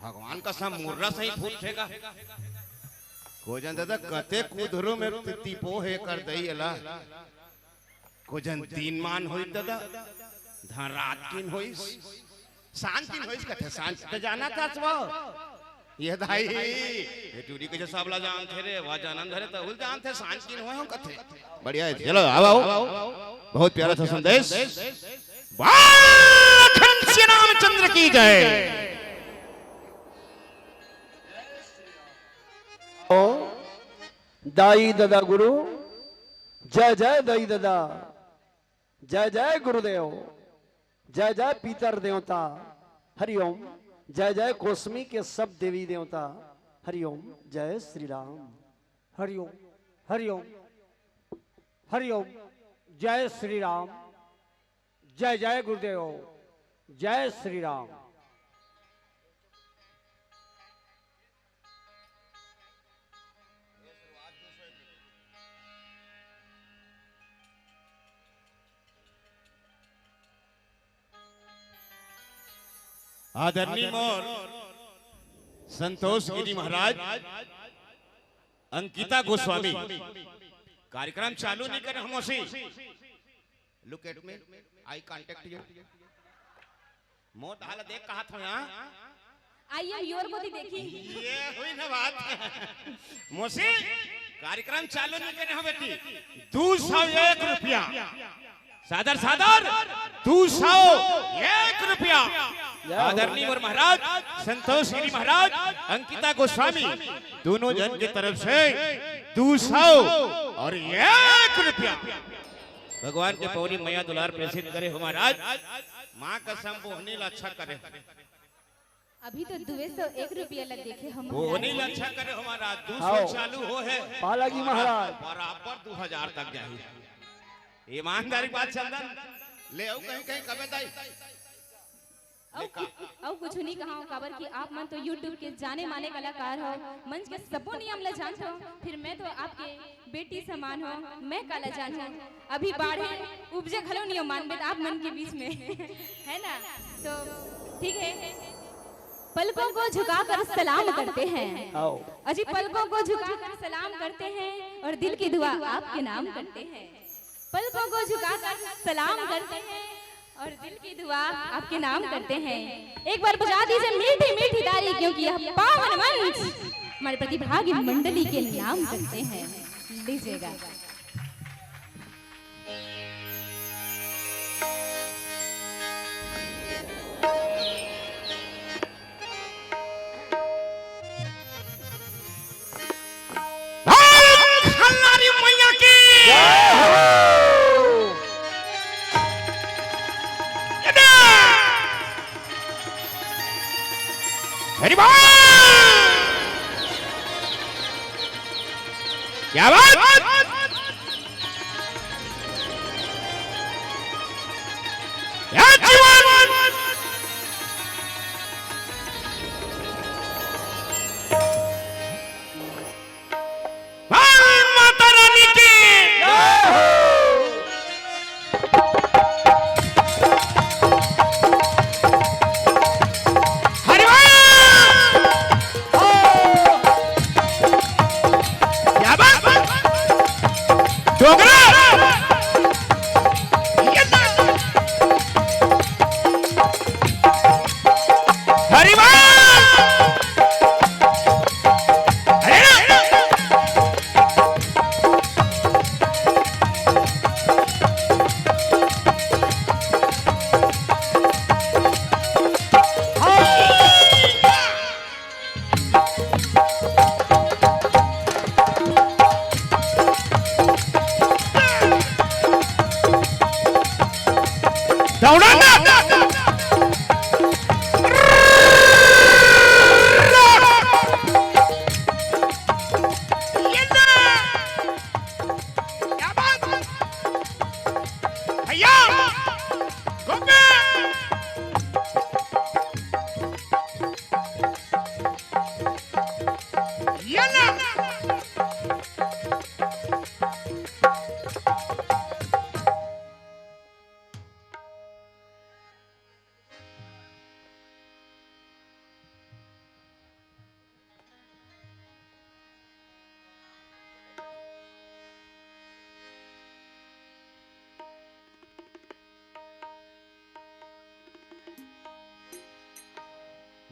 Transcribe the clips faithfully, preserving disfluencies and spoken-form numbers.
भगवान कसम मुर्रा सही फूट फेंका। को जन दादा कते कुधरू में तिपो हे कर दई एला। को जन दिन मान होई दादा, धान रात किन होई, सांझ किन होई कथे, सांझ तो जाना था वो। ये दाई, ये टूरी के जो सबला जानथे रे, वा जानन धरे तो उल जानथे, सांझ किन होए हो कथे। बढ़िया है, चलो, आओ, आओ। बहुत प्यारा था संदेश। बालक श्री रामचंद्र की जय। ओ, दाई ददा गुरु, जय जय दाई ददा, जय जय गुरुदेव, जय जय पितर देवता, हरिओम, जय जय कोसमी के सब देवी देवता, हरिओम, जय श्री राम। हरिओम, हरिओम, हरिओम, जय श्री राम, जय जय गुरुदेव, जय श्री राम। आदरणीय मोर संतोष गिरी महाराज, अंकिता गोस्वामी, कार्यक्रम चालू नहीं करे हमोसी। Look at me, I contact you। मोर ढाल देख कहा था यहाँ। आई एम योर मोदी देखी। ये हुई ना बात। मोसी, कार्यक्रम चालू नहीं करे हो बेटी। दो सौ एक रुपया। सादर सादर, दो सौ एक रुपया। आदरणीय मोर महाराज, संतोष गिरी महाराज, अंकिता गोस्वामी, दोनों जन की तरफ से दो सौ और एक रुपया। भगवान के पौरी मैया दुलार प्रेषित करे हो महाराज। माँ कसम बोहनी ला अच्छा करे। अभी तो दुए सौ एक रुपया लग देखे हम। बोहनी ला अच्छा करे हो महाराज, दो सौ चालू हो है। पालागी महाराज। बराबर दो हजार तक जाही। ईमानदारी बात चंदन, ले आओ कहीं कहीं कबे ताई। अउ कु-, अउ कुछ नहीं कहा, काबर कि आप मन तो YouTube के जाने माने कलाकार हो, मंच के सबो नियम ला जानत हो, फिर मैं तो आपके बेटी समान हो, मैं काला जानूं। अभी बाढ़े उपजे घलो नियम मानबे त आप मन के बीच में, है ना? तो ठीक है, पलकों को झुकाकर सलाम करते हैं। आओ। अजी, पलकों को झुकाकर सलाम करते हैं और दिल की दुआ आपके नाम करते हैं। पलकों को झुकाकर सलाम करते हैं और दिल की दुआ आपके नाम करते हैं। एक बार बजा दीजिए मीठी मीठी ताली, क्योंकि यह पावन मंच हमारे प्रतिभागी मंडली के नाम करते हैं। लीजिएगा। बोल खल्लारी मैया की। जय हो। हरि बोल। क्या बात? या जीवन। बोल माता रानी की। जय हो। हरि बोल। क्या बात?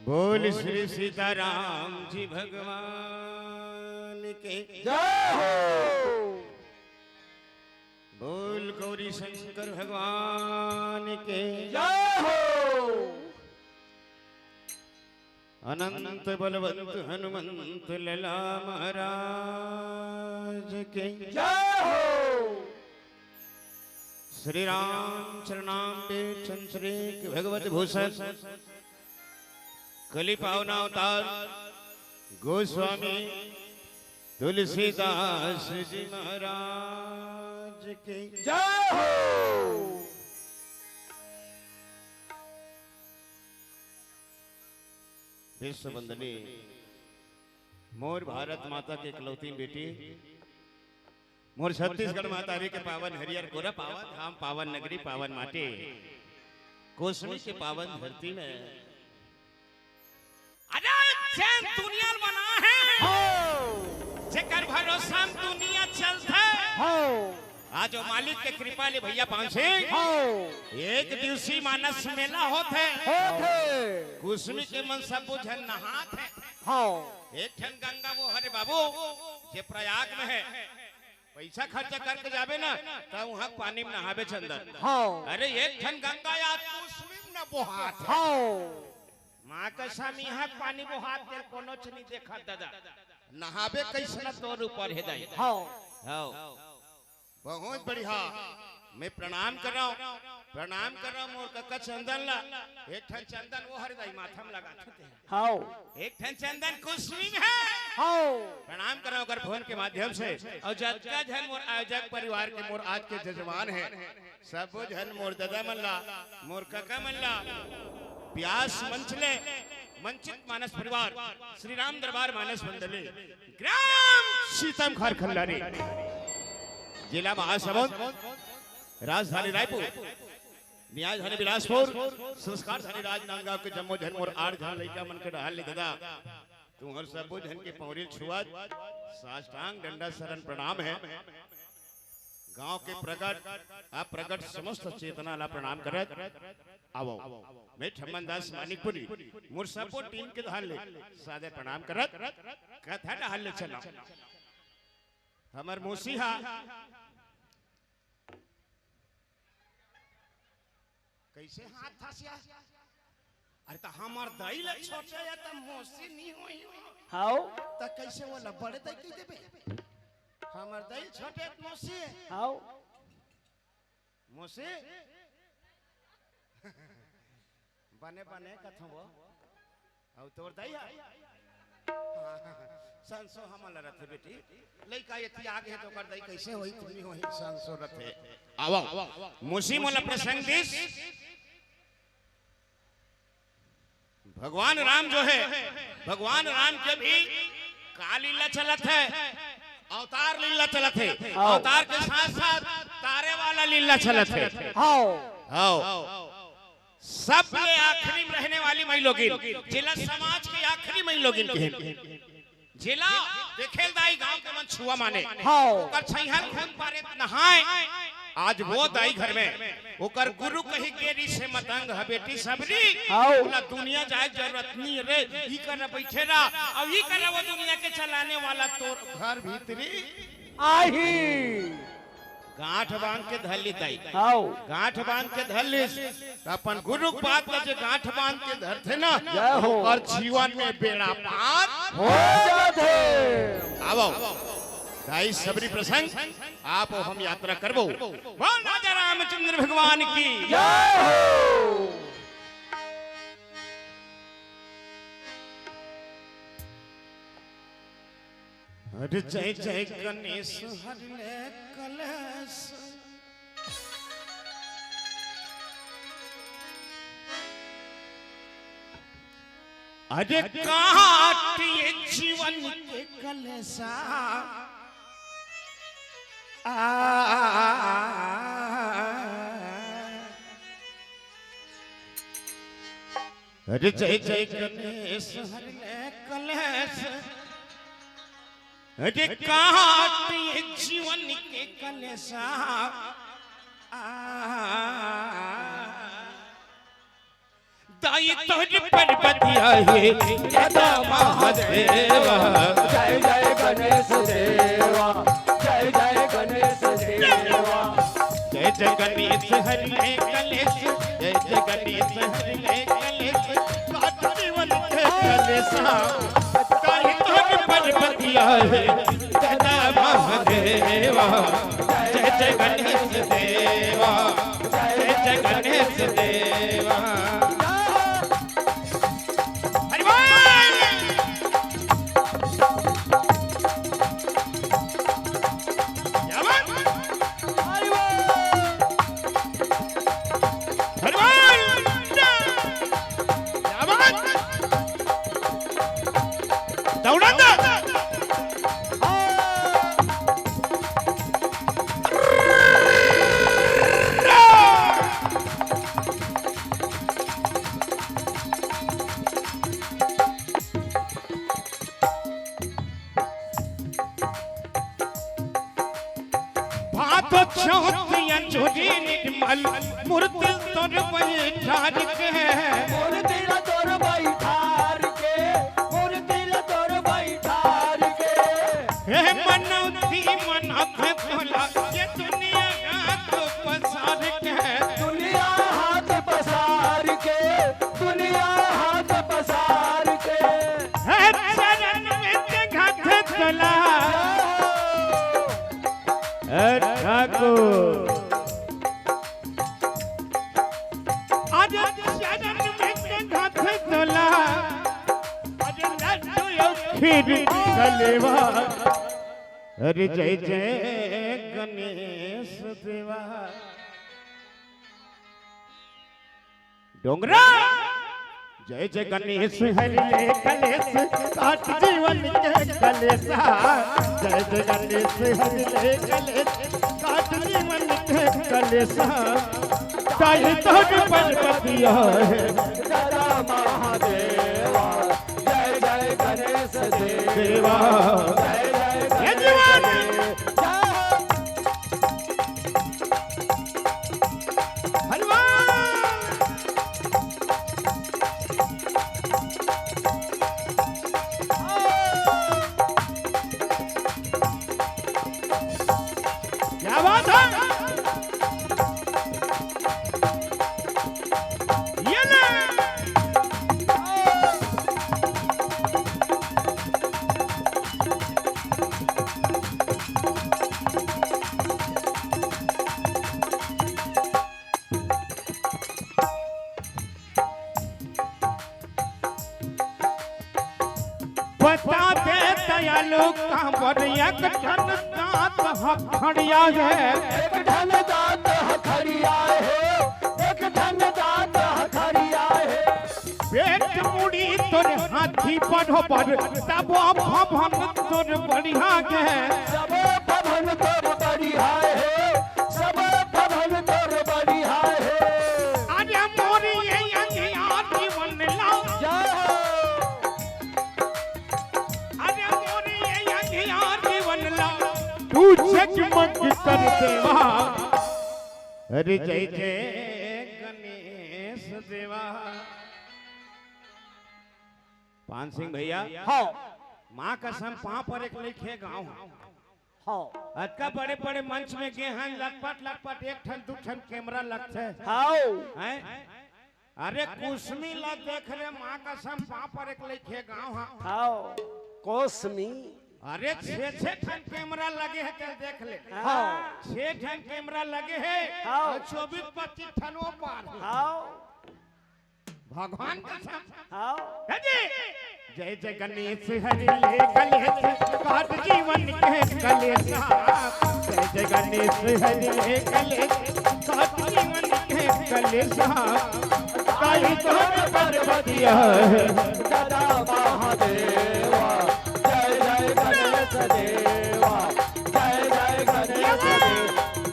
बोल श्री सीताराम जी भगवान के। जय हो। बोल गौरी शंकर भगवान के। जय हो। अनंत बलवंत हनुमंत लला महाराज के। जय हो। श्री राम चरणाम्बे चंचरे भगवत भूषण कलि पावनावतार गोस्वामी तुलसीदास जी महाराज के। जय हो। विश्व वंदनीय मोर भारत माता के इकलौती बेटी, मोर छत्तीसगढ़ महतारी के पावन हरियर गोरा पावन धाम, पावन नगरी, पावन माटी, कुसमी के पावन धरती में अरे, जेन दुनिया ल बना हे, हो। जेकर भरोसा म दुनिया चलथे। हो। आज वो मालिक के कृपा ले भैया पावन सिंह, हो। एक दिवसीय मानस मेला होथे। होथे। कुसमी के मन सबो झन नहात हे। हो। एक ठन गंगा वो हरे बाबू, जे प्रयाग में हे, पैसा खर्चा करके जाबे ना, त उहाँ पानी में नहाबे चंदन। हो। अरे, एक ठन गंगा या कुसमी में न बोहात हे। हो। माँ कसम, इहाँ पानी बोहात तेल कोनो च नहीं देखत दादा। नहाबे कैसना तोर ऊपर हे दाई। हाँ। हाँ। बहुत बढ़िया। मैं प्रणाम कर रहा हूँ, प्रणाम कर रहा हूँ मोर कका चंदन ला। एक ठन चंदन वो हरे दाई माथा में लगा देते हैं। हाँ। एक ठन चंदन कुसमी में हे। हाँ। प्रणाम कर रहा हूँ अगर फोन के माध्यम से। और जतका झन मोर आयोजक परिवार के, मोर आज के जजमान हे, सबो झन मोर ददा मन ला, मोर कका मन ला, प्यास मंच ले, वंचित मानस परिवार, श्री राम दरबार मानस मंडली, ग्राम सीतम खार खंडारी, जिला महासमुंद, राजधानी रायपुर, न्यायधानी बिलासपुर, संस्कारधानी राजनांदगांव के जम्मो झन मोर आठ झन लइका मन के डहार ले ददा, तुम्हर सबो झन के पौरी छुआ, साष्टांग डंडा शरण प्रणाम हे। गांव के प्रगट, अप्रगट समस्त चेतना ला प्रणाम करत आवो। मैं ठम्मन दास मानिकपुरी, मोर सबो टीम के डहार ले सादर प्रणाम करत कथा डहार ले चला। हमर मौसी हा कैसे हाथ थासिया? अरे त हमर दाई ले छोटे हे त मौसी नहीं होई। हाओ। त कैसे वो ला बड़े दाई कह देबे? हमर दाई छोटे हे त मौसी हे। हाओ। मौसी? बने बने कथों वो। अउ तोर दाई हा? हाँ, संसो हमन ल रथे बेटी। लइका एती आगे हे त ओकर दाई कैसे होई, तुमी होई, संसो रथे। आवा, मौसी मोला प्रसंग दिस। भगवान राम जो हे, भगवान राम के भी का लीला चलत हे, अवतार लीला चलत हे। हाँ। अवतार के साथ साथ तारे वाला लीला चलत हे। हाँ। हाँ। सबले आखिरी में रहने वाली माई लोगिन, जेला समाज के आखिरी माई लोगिन कहिन, जेला देखेल दाई गांव के मन छुआ माने, हाँ। ओकर छैहल खून पारे नहाय। आज वो दाई घर में ओकर गुरु कही के री से मतंग ह बेटी सबरी, हाँ। ओला दुनिया जाए जरूरत नहीं रे, ई कर बैठे रहा, अब ई कर वो दुनिया के चलाने वाला तोर घर भीतरी आही। गांठ बांध के धर ली दाई। हाओ। गांठ बांध के धर ली। त अपन गुरु के बात ल जे गांठ बांध के धरथे ना, जय हो। ओकर जीवन में बेड़ा पार हो जाथे। आवो। दाई सबरी प्रसंग, आप हम यात्रा करबो। बोल राजा रामचंद्र भगवान की। जय हो। अरे जय जय गणेश हरि ले कलेश। अरे काटिए जीवन के कलेशा। आ, अरे जय जय गणेश हरि ले कलेश। अरे काटिए जीवन के कलेशा। आ, दाई तोहरे पर्वतिया हे दादा महादेवा। जय जय गणेश देवा, जय जय गणेश देवा। जय जय गणेश हरि ले कलेश, जय जय गणेश हरि ले कलेश। काट जीवन के कलेशा, काहे तोर पर्वतिया हे दादा महादेवा। जय जय गणेश देवा, जय जय गणेश देवा। हरि बोल। क्या बात? हरि बोल। हरि बोल। क्या बात? दौड़ा दे। भादो चौथ अंजोरी निर्मल, मूर्ति तोर बैठार के। मूर्ति ला तोर बैठार के, मूर्ति ला तोर बैठार के। हे मनौती मनत तोला, ये दुनिया हाथ पसार के। दुनिया हाथ पसार के, दुनिया हाथ पसार के। हे चरण में ते घात तोला। हे ठाकुर। आज चरण में ते घात तोला। आज लड्डू यो खीर कलेवा। अरे जय जय गणेश देवा। डोंगरा। जय जय गणेश हरि ले कलेश, काट जीवन के कलेशा। जय जय गणेश हरि ले कलेश, काट जीवन के कलेशा। चाहे तो जो पर्वतिया हे दादा महादेवा। जय जय गणेश देवा। देवा। जय जय हे जीवन। गणेश देवा। हनुमान। क्या बात है? ये ले। बता दे दयालु काबर एक ठन दांत ह खड़िया हे। एक ठन दांत ह खड़िया हे, एक ठन दांत ह खड़िया हे। पेट मुड़ी तोर हाथी बरोबर, तबो भवन तोर बढ़िया हे। सबो भवन तोर बढ़िया हे, सबो भवन तोर बढ़िया हे। अरे मोर ये अंधियार जीवन ला। जय हो। अरे मोर ये अंधियार जीवन ला, तू जगमग कर देवा। अरे जय जय गणेश देवा। पान सिंह भैया, हाँ। माँ कसम पाँव पर एक लइके गाँव। हाँ। अतका बड़े-बड़े मंच में गे हन, लटपट, लटपट, एक ठन, दू ठन कैमरा लगथे। हाँ। हैं? अरे, कुसमी ला देख रे, माँ कसम, पाँव पर एक लइके गाँव हा। हाँ, कुसमी। अरे, छे, छे ठन कैमरा लगे हे, तेला देख ले। हाँ। छे ठन कैमरा लगे हे, हाँ। अउ चौबीस पच्चीस ठन ओ पार। हाँ। भगवान कसम। हाँ। हे जी। जय जय गणेश हरि ले कलेश, काट जीवन के कलेश। जय जय गणेश हरि ले कलेश, काट जीवन के कलेश। काहे तोर पर्वतिया हे दादा महादेवा। जय जय गणेश देवा, जय जय गणेश देवा।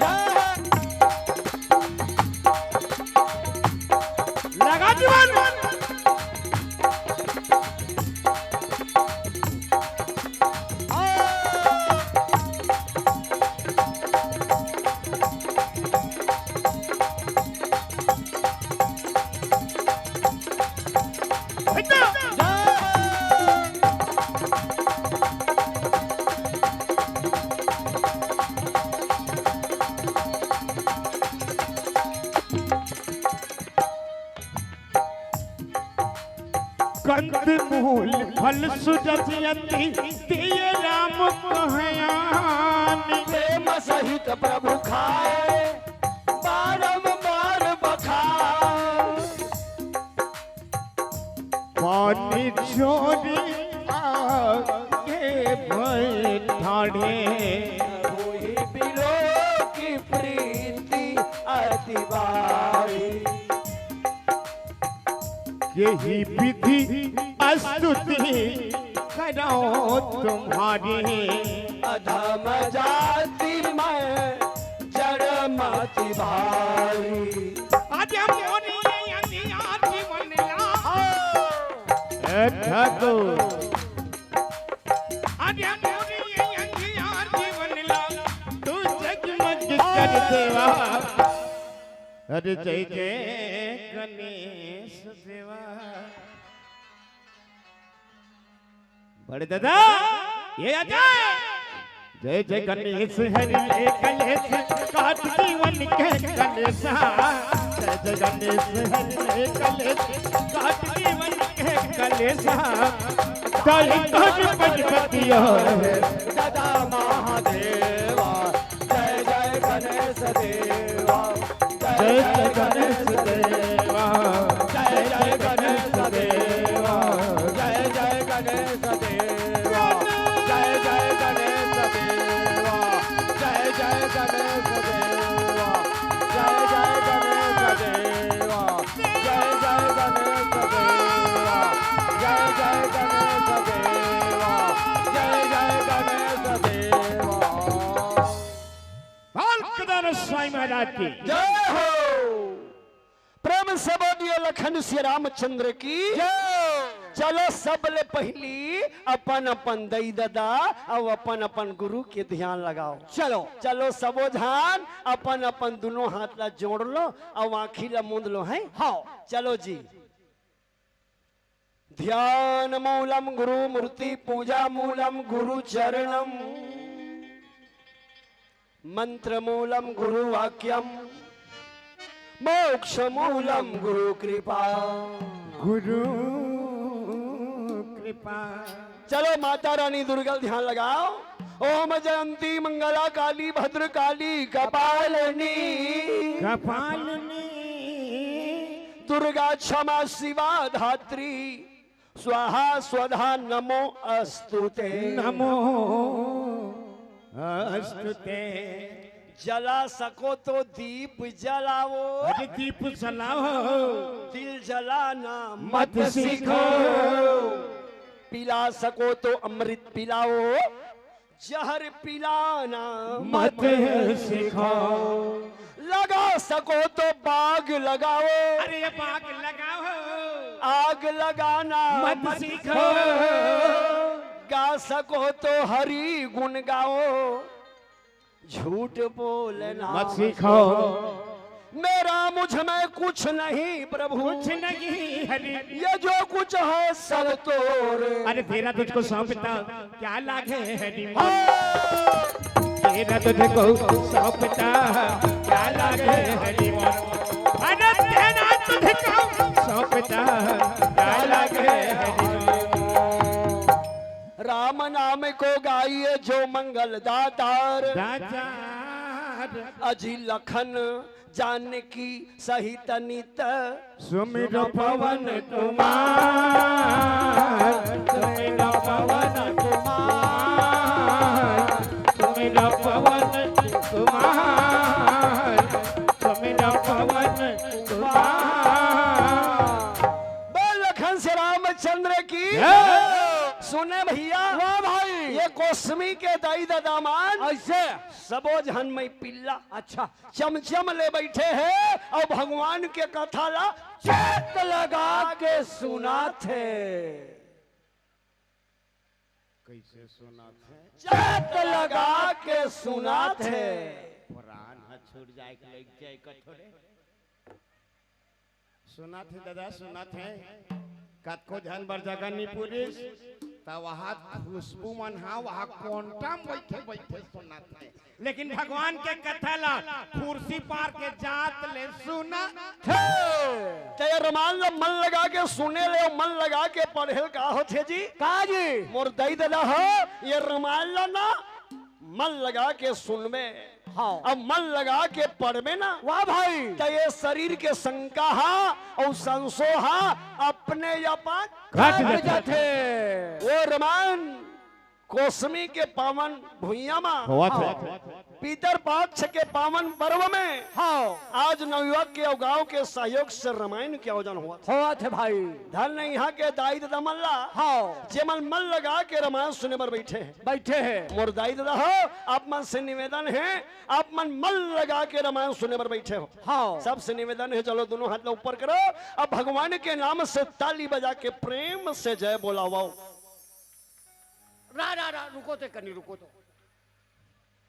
जय। लगा जीवन। कंद मूल फल सुजस अति, दिए राम कहयानी। प्रेम सहित प्रभु खाए, बारंबार बखाए। पानी छोड़ी आगे बैठाड़े। वही बिलो की प्रीति अति बारी। यही विधि स्तुति करो तुम्हारी। अधम जाति में जड़ मति भारी। अरे मोरी ये अंगिया जीवन ला। ए ठाकुर। अरे मोरी ये अंगिया जीवन ला। तू जगमग कर देवा। अरे जय जय गणेश देवा। बड़े दादा, ये आ जाए। जय जय गणेश हरि ले कलेश, काट जीवन के कलेशा। जय जय गणेश हरि ले कलेश, काट जीवन के कलेशा। काली कान पजपतिया। दादा महादेवा, जय जय गणेश देवा। जय जय गणेश देवा। जय जय गणेश देवा। जय जय गणेश देवा। जय जय गणेश देवा। जय जय गणेश देवा। जय जय गणेश देवा। जय जय गणेश देवा। जय जय गणेश देवा। जय जय गणेश देवा। बाल कदान साईं महाराज की जय हो। प्रेम से बोलिए लखन श्री रामचंद्र की जय। चलो, सबले पहिली अपन अपन दई ददा अउ अपन अपन गुरु के ध्यान लगाओ। चलो। चलो, सबो झन अपन अपन दुनों हाथ ला जोड़ लो अउ आँखी ला मूंद लो, हैं? हाँ। चलो जी। ध्यान मूलम गुरु मूर्ति, पूजा मूलम गुरु चरणम, मंत्र मूलम गुरु वाक्यम, मोक्ष मूलम गुरु कृपा। गुरु कृपा। चलो, माता रानी दुर्गा ध्यान लगाओ। ओम जयंती मंगला काली भद्र काली कपालिनी। कपालिनी। दुर्गा क्षमा शिवा धात्री स्वाहा स्वधा नमो अस्तुते। नमो अस्तुते। जला सको तो दीप जलाओ। अरे दीप जलाओ। दिल जलाना मत मत सीखो। सीखो। पिला सको तो अमृत पिलाओ। जहर पिलाना मत सीखो। लगा सको तो बाग लगाओ। अरे ये बाग लगाओ। आग लगाना मत मत सीखो। सीखो। गा सको तो हरि गुण गाओ। झूठ बोलना मत सीखो। मेरा मुझ में कुछ नहीं प्रभु। कुछ नहीं हरि। ये जो कुछ है सब तोरे। अरे तेरा तुझको सौंपता क्या लागे हरि। हाँ। तेरा तुझको सौंपता क्या लागे हरि। अरे तेरा तुझको सौंपता क्या लागे हरि। राम नाम को गाइए जो मंगल दातार। दातार। अजी लखन जानकी सहित नित सुमिर पवन कुमार। सुमिर पवन कुमार। सुमिर पवन कुमार। सुमिर पवन कुमार। बोल लखन से रामचंद्र की जय। सुने भैया। वाह भाई। ये कोसमी के दाई ददा मन ऐसे सबो झन मई पिल्ला अच्छा। चमचम ले बैठे हे अउ भगवान के कथा ला चेत लगा के सुनाथे। कैसे सुनाथे? चेत लगा के सुनाथे। प्राण ह छूट जाए के लग जाए कथोरे। सुनाथे दादा, सुनाथे। कतको झन बर जगह नी पूरिस। त वहाँ खुशबू मन हा वहाँ कोंटा म बैठे बैठे सुनत हे, लेकिन भगवान के कथा ला खुर्सी पार के जात ले सुना। त ये रमायन ला मन लगा के सुने ले, मन लगा के पढ़े ल का होथे जी? का जी? मोर दाई ददा हो, ये रमायन ला ना मन लगा के सुनबे, हाँ। अब मन लगा के पढ़बे ना, वाह भाई। त ये शरीर के शंका हा अउ संशय हा अपने आप घट घट जाथे। जाथे। वो रमायन कोसमी के पावन भुइयां मा, होवत हे। हाँ। पितर पक्ष के पावन पर्व में, हाँ। आज नवयुवक के अउ गांव के सहयोग से रमायन के आयोजन होवत हे। होवत हे भाई। धन इहाँ के दाई ददा मन ला, हाँ। जे मन मन लगा के रमायन सुने बर बैठे हे। बैठे हे। मोर दाई ददा हो, आप मन से निवेदन हे, आप मन मन लगा के रमायन सुने बर बैठे हो। हाँ। सबसे निवेदन हे, चलो दोनों हाथ ला ऊपर करो, अब भगवान के नाम से ताली बजा के प्रेम से जय बोलावो। रा, रा, रा, रुको ते कनी, रुको तो।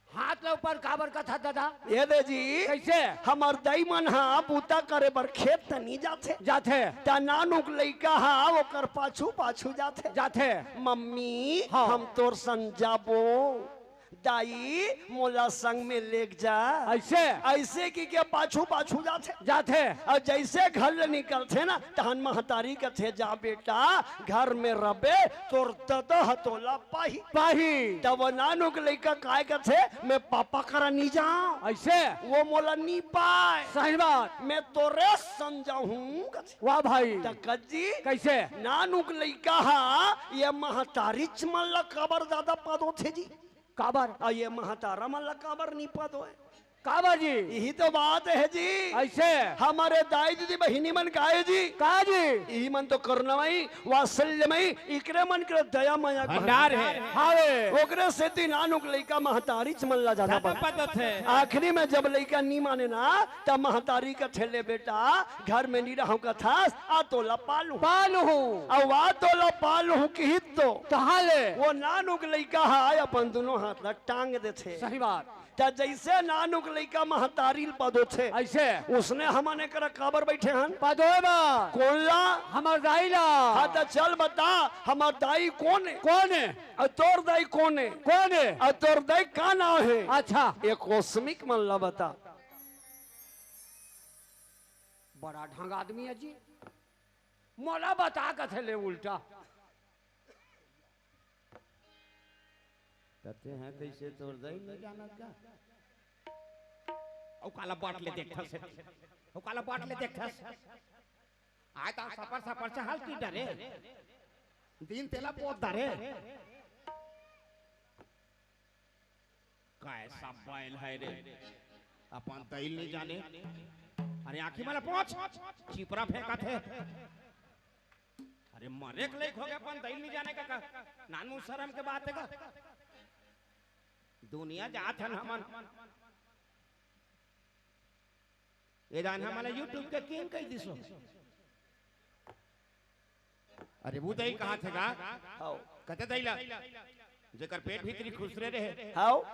हाथ ला ऊपर काबर कथा ददा? ये दे जी, कैसे? हमर दाई मन हा बूता करे बर खेत त नी जाथे। जाथे। त नानुक लइका हा ओकर पाछू पाछू जाथे। जाथे। मम्मी, हाँ। हम तोर संग जाबो। दाई, मोला संग में लेग जा। ऐसे? ऐसे कि के पाछू पाछू जाथे। जाथे। अउ जैसे घर ले निकलथे ना, तहन महतारी कथे, जा बेटा, घर में रबे, तोर ददा ह तोला पाही। पाही। तब वो नानुक लइका काय कथे, मैं पापा करा नी जांव। ऐसे? वो मोला नी पाय। सही बात। मैं तोरे संग जाहूं कथे। वाह भाई। त कज्जी, कैसे? नानुक लइका हा ये महतारीच मन ला काबर जादा पादोथे जी? काबर? अउ ये महतारा मन ला काबर नी पादोय? काबर जी? यही तो बात हे जी। ऐसे? हमरे दाई दीदी बहिनी मन का हे जी? का जी? इही मन तो करुणामयी, वात्सल्यमयी, इकरे मन के दया मया भंडार हे। हावे। ओकरे सेती नानुक लइका महतारीच मन ला जादा जादा पादोथे। आखिरी में जब लइका नी माने ना, तब महतारी कथे, ले बेटा, घर में नी रहूं कथस, आ तोला पालूं। पालूं। अउ आ तोला पालूं किही तो। कहाँ ले? वो नानुक लइका हा अपन दोनों हाथ ला टांग देथे। सही बात। त जैसे नानुक लइका महतारी ल पादोथे, ऐसे? उसने हमन एकरा काबर बैठे हन? पादोय बा। कोन ला? हमर दाई ला। हाँ, त चल बता, हमर दाई कोन हे? कोन हे? अउ तोर दाई कोन हे? कोन हे? अउ तोर दाई का नाव हे? अच्छा। ये कोसमी के मन ला बता। बड़ा ढंग आदमी हे जी। मोला बता कथे ले उल्टा। कथे हैं, कैसे तोर दाई नहीं जानत का? अउ काला बाट ले देखथस। अउ काला बाट ले देखथस। आय ता सपर सपर चहल की डरे। दिन तेला पोत डरे। काय सब बैल हे रे, अपन दाई ल नहीं जाने। अरे आँखी मन ला पोंछ, चिपरा फेंकत हे। अरे मरे के लइक हो गे, अपन दाई ल नहीं जाने का, का? नानमून शरम के बात हे का? दुनिया जात हन हमन। ये दान हमन ला YouTube के किंग कहि दिसो। अरे वो दाई कहाथे गा? हाव। कथे दाई ला, जेकर पेट भीतरी खुसरे रहे। हाव।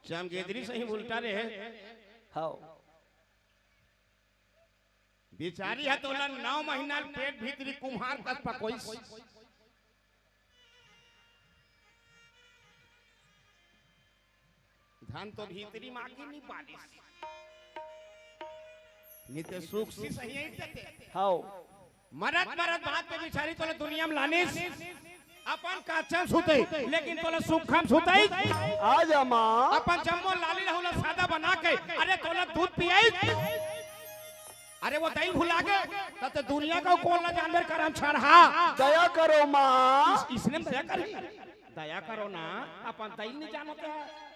चमगेदरी सही उल्टा रहे। हाव। बिचारी ह तोला नौ महीना पेट भीतरी कुम्हार कस पकोइस। धन तो भीतरी मांगी नी पालिस। नी ते सुख से सही ही देते। हाव। मरत मरत बात पे बिचारी तोला दुनिया में लानिस। अपन काचम सुते, लेकिन तोला सुखम सुते। आ जा माँ। अपन जम्मो लाली लहू ला सादा बना के, अरे तोला दूध पियाई। अरे वो दाई ल भुला गे, त ते दुनिया का कोन ला जानबे करम छड़हा। दया करो माँ। इसने दया करी। दया करो ना, अपन दाई ल नहीं जानत हे।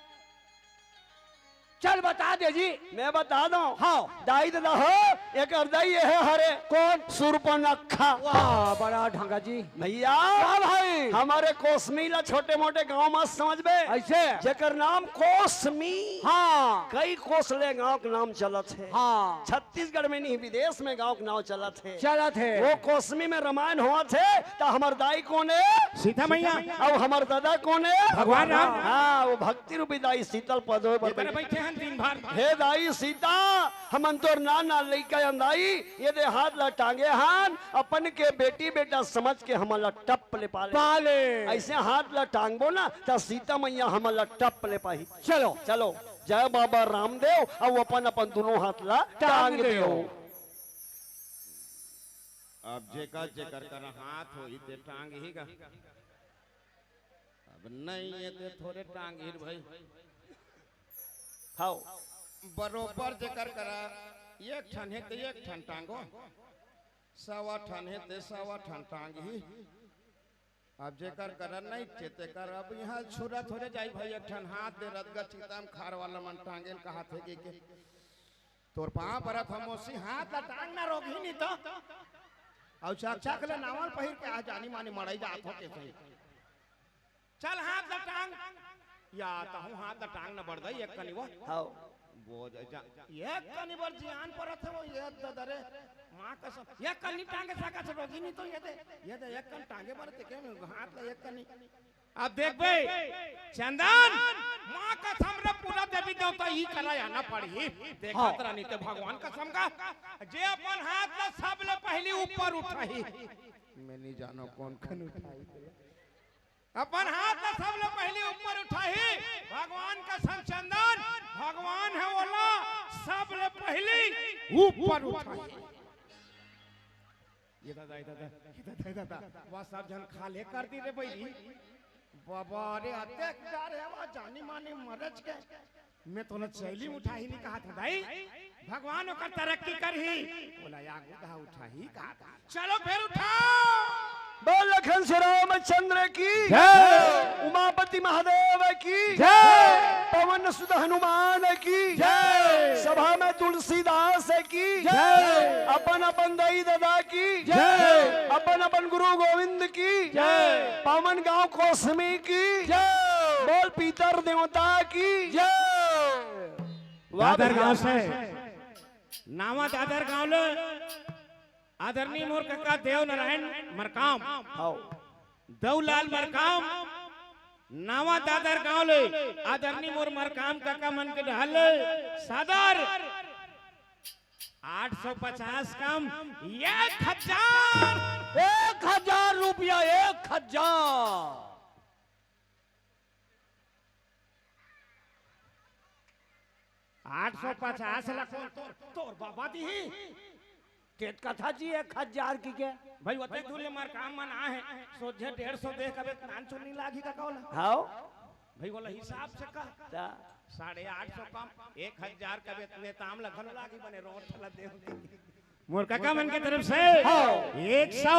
चल बता दे जी। मैं बता दूं। हाँ। दाई ददा हो, एकर दाई ये हे हरे। कोन? सुर्पनखा। वाह, बड़ा ढंगा जी। भैया। वाह भाई। हमरे कोसमी ला छोटे मोटे गांव मत समझबे। ऐसे? जेकर नाम कोसमी। हाँ। कई कोस ले गांव के नाम चलत हे। हाँ। छत्तीसगढ़ में नहीं, विदेश में गांव के नाम चलत हे। चलत हे। वो कोसमी में रामायण होवत हे, त हमर दाई कोन हे? सीता मैया। अउ हमर ददा कोन हे? भगवान राम। हाँ, वो भक्ति रूपी दाई शीतल पदों पर इधर बैठे। बैठे दिन भर। हे दाई सीता, हमन तोर नान नान लइका अन दाई, ये दे हाथ ला टांगे हन, अपन के बेटी बेटा समझ के हमन ला टप ले पाले। पाले। अइसे हाथ ला टांगबो ना, त सीता मैया हमन ला टप ले पाही। चलो। चलो, जय बाबा रामदेव, अउ अपन अपन दुनों हाथ ला टांग टांग देव। देव। अब जेकर जेकर कर हाथ होही ते टांगही गा। अब नहीं ये ते थोरे टांगही रे भाई। हाव। बरोबर जेकर करा एक ठन हे ते एक ठन टांगो, सवा ठन हे ते सवा ठन टांगही। अब जेकर करा नहीं चे तेकर अब इहाँ छुरा थोरे जाही भाई, एक ठन हाथ दे रतगा चिता म खार वाला मन टांगे ल कहाथे के, के। तोर पाँव परत हँव मौसी, हाथ ला टांग ना रोकही नहीं तो। अउ चकचक ले नावल पहिर के आ जानी मानी मड़ई जात हो के सही। चल हाथ ला टांग। या तहूँ हाथ ला टांग ना बरदई एक कनी वो। हाव। वो जा, जा, एक कनी बर जियान परत हे वो, ये ददा रे। माँ कसम, एक कनी टांगे सकत हे रोकही नहीं तो ये दे, ये दे एक कनी टांगे बर ते के हाथ ला एक कनी। अब देखबे, चंदन, माँ कसम रे, पूरा देवी देवता ई करा आना पड़ही। देखत हाँ। रह नहीं ते भगवान कसम का, जे अपन हाथ ला सबले पहिली ऊपर उठाही। मैं नहीं जानो कौन कन उठाही। अपन हाथ ला सबले पहिली ऊपर उठाही। भगवान कसम चंदन, भगवान हे ओला सबले पहिली ऊपर उठाही। ये दादा, ये दादा, ये दादा, ये दादा, वाह, सब झन खाल्हे कर दी रे बइरी। बाबा रे, अतेक डर हे, वाह, जानी मानी मरेच के। मैं तोला चैली उठाही नहीं कहाथँव दाई, भगवान ओकर तरक्की करही, ओला आगू दा उठाही कहाथँव। चलो फेर उठाओ। बोल लखन श्री रामचंद्र की जय। उमापति महादेव की जय। पवन सुत हनुमान की जय। सभा में तुलसीदास की जय। अपन अपन दाई ददा की जय। अपन अपन गुरु गोविंद की जय। पावन गांव कोसमी की जय। बोल पितर देवता की जय। वाह दादर भैया। गांव से नावा दादर गांव ले आदरणीय मोर कका देव नारायण मरकाम, हाव। दौलाल मरकाम, नावा दादर गांव ले आदरणीय मोर मरकाम कका मन के डहर ले सादर आठ सौ पचास कम एक हजार। एक हजार रुपया, एक हजार। आठ सौ पचास ला कोन तोर, तोर बाबा दिही? तेत कथा जी एक हजार की के? भाई, ओते दूर ले मरकाम मन आहे, सोझे डेढ़ सौ दे कबे नान चुन्नी लागी का कौन? हाव। भाई, ओला हिसाब से कह। ता। साढ़े आठ सौ कम, एक हजार कबे नेताम ला घलो लागी बने रोट ला दे। मोर कका मन के तरफ से हाँ। एक सौ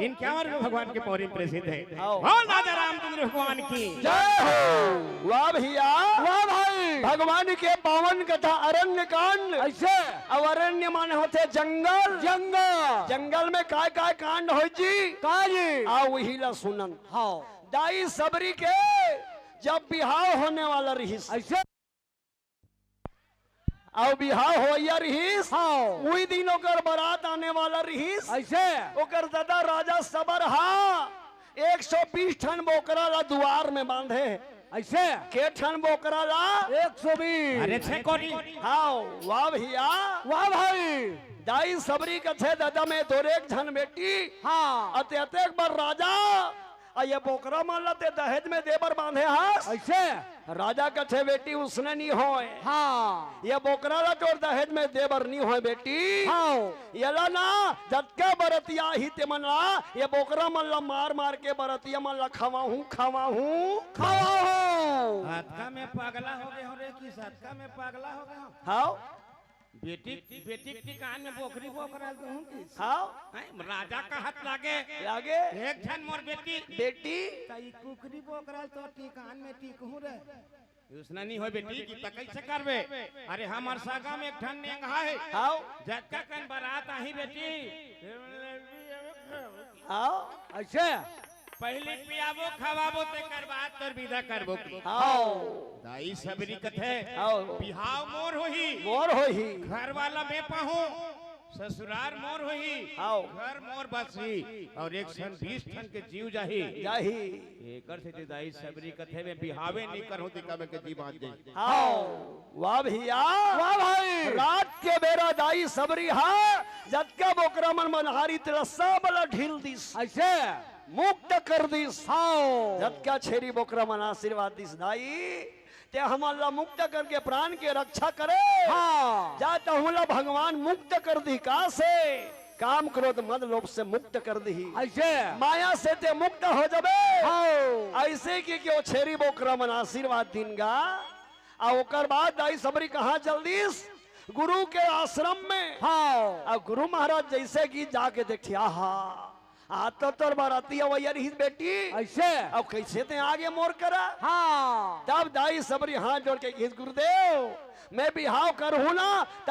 इक्यावन रुपये भगवान के पौरी में प्रेषित हे। हाँ। बोल राजा रामचंद्र भगवान की जय हो। वाह भैया। वाह भाई। भगवान के पावन कथा अरण्य कांड। अइसे? अब अरण्य माने होथे जंगल। जंगल। जंगल में काय काय कांड होय जी? का जी? आ उही ला सुनन। हाँ। दाई सबरी के जब बिहाव होने वाला रहिस। अइसे? अउ बिहाव होइया रिहिस, हाँ। उही दिन ओकर बरात आने वाला रिहिस। अइसे? ओकर ददा राजा सबर हा एक सौ बीस ठन बोकरा ला दुवार में बांधे। अइसे? के ठन बोकरा ला? एक सौ बीस। अरे छे कोरी। हाँ, वाह भैया। वाह भाई। दाई सबरी कथे ददा में तोर एक झन बेटी। हाँ। अते अतेक बर राजा अ ये बोकरा मन ला ते दहेज में दे बर बांधे हस? अइसे? राजा कथे, बेटी उसने नी होय। हाँ। ये बोकरा ला तोर दहेज में दे बर नी होय बेटी। हाँ। येला ना जतका बरतिया ही ते मन ला, ये बोकरा मन ला मार मार के बरतिया मन ला खवाहूँ, खवाहूँ। खवाहूँ। अतका में पगला हो गे हँव रे, कि सतका में पगला हो गे हँव। हाँ। बेटी, बेटी के टिकान में बोकरी बोकरा दूहूँ कि? हाँ। हैं, राजा कहत लागे। लागे। एक झन मोर बेटी। बेटी। त ई कुकरी बोकरा तो टिकान में टिकहूँ रे। उसना नी होय बेटी, कि त कइसे करबे? अरे हमर सगा में एक ठन नेंग हे। हाँ। जतका कन बरात आही बेटी। हाँ। अइसे? पहिली पियाबो, खवाबो, तेकर बाद तोर बिदा करबो की। हाँ। दाई सबरी कथे, हाँ। बिहाव मोर होही। मोर होही। घर वाला मैं पाहूँ। ससुरार मोर होही, हाव। घर मोर बसही, अउ एक सौ बीस ठन के जीव जाही। जाही। एकर सेती दाई सबरी कथे में बिहावे नी करहूं, तेकर में के जी बांच जाही। हाव। वाह भैया। वाह भाई। रात के बेरा दाई सबरी हा जतका बोकरा मन बंधारी तेला सब ला ढील दिस। अइसे? मुक्त कर दिस। हाव। जतका छेरी बोकरा मन आशीर्वाद दिस दाई, ते हमन ला मुक्त करके प्राण के रक्षा करे। हाँ। जा तहूं ला भगवान मुक्त कर दिही का से? काम क्रोध मद लोभ से मुक्त कर दिही। अइसे? माया से ते मुक्त हो जबे। हाँ। अइसे कि, कि ओ छेरी बोकरा मन आशीर्वाद दिन गा, अउ ओकर बाद दाई सबरी कहाँ चल दिस? गुरु के आश्रम में। हाँ। अउ गुरु महाराज जइसे कि जाके देखथे, आहा, आज तो तोर बाराती अवइया रिहिस बेटी। अइसे? अब कइसे ते आगे मोर करा? हाँ। तब दाई सबरी हाथ जोड़ के कहिस, गुरुदेव, मैं बिहाव करहूं ना, त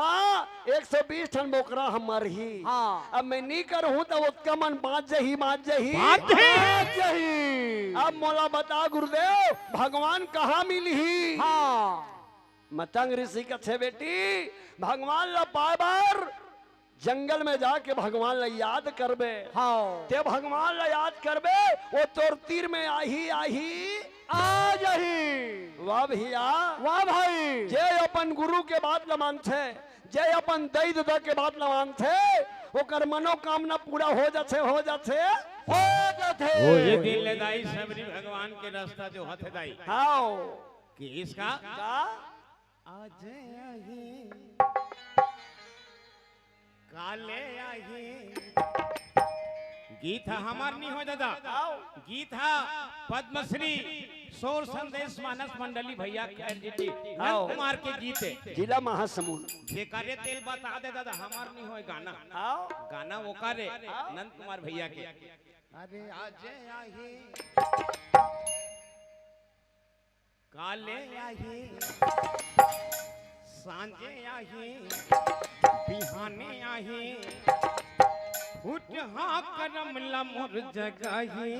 एक सौ बीस ठन बोकरा ह मरही। हाँ। अब मैं नी करहूं, त ओतका मन बांच जही, बांच जही। बांच जही। बांच जही। अब मोला बता गुरुदेव, भगवान कहाँ मिलही? हाँ। मतंग ऋषि कथे, बेटी, भगवान ला पाए बर जंगल में जाके भगवान ला याद करबे। हाँ। ते भगवान ला याद करबे, ओ तोर तीर में आही, आही। आ जाही। वाह भैया। वाह भाई। जे अपन गुरु के बात ला मानथे, जे अपन दई ददा के बात ला मानथे, ओकर मनोकामना पूरा हो जाथे, हो जाथे। हो जाथे। ओ ये दिन ले दाई सबरी भगवान के रास्ता जोहथे दाई। हाँ। कि इसका का? आज आही, काले आही। गीत ह हमर नी होय दादा। आओ। गीत ह पद्मश्री सौर संदेश मानस मंडली भैया खैर जी, आओ। नंद कुमार के गीत हे। जिला महासमुंद। जेकरे तेल बता दे दादा, हमर नी होय गाना। आओ। गाना ओकर हे, आओ। नंद कुमार भैया के। अरे आज आही। काले आही, सांझे आही, बिहाने आही, फुटहा करम ला मोर जगाही।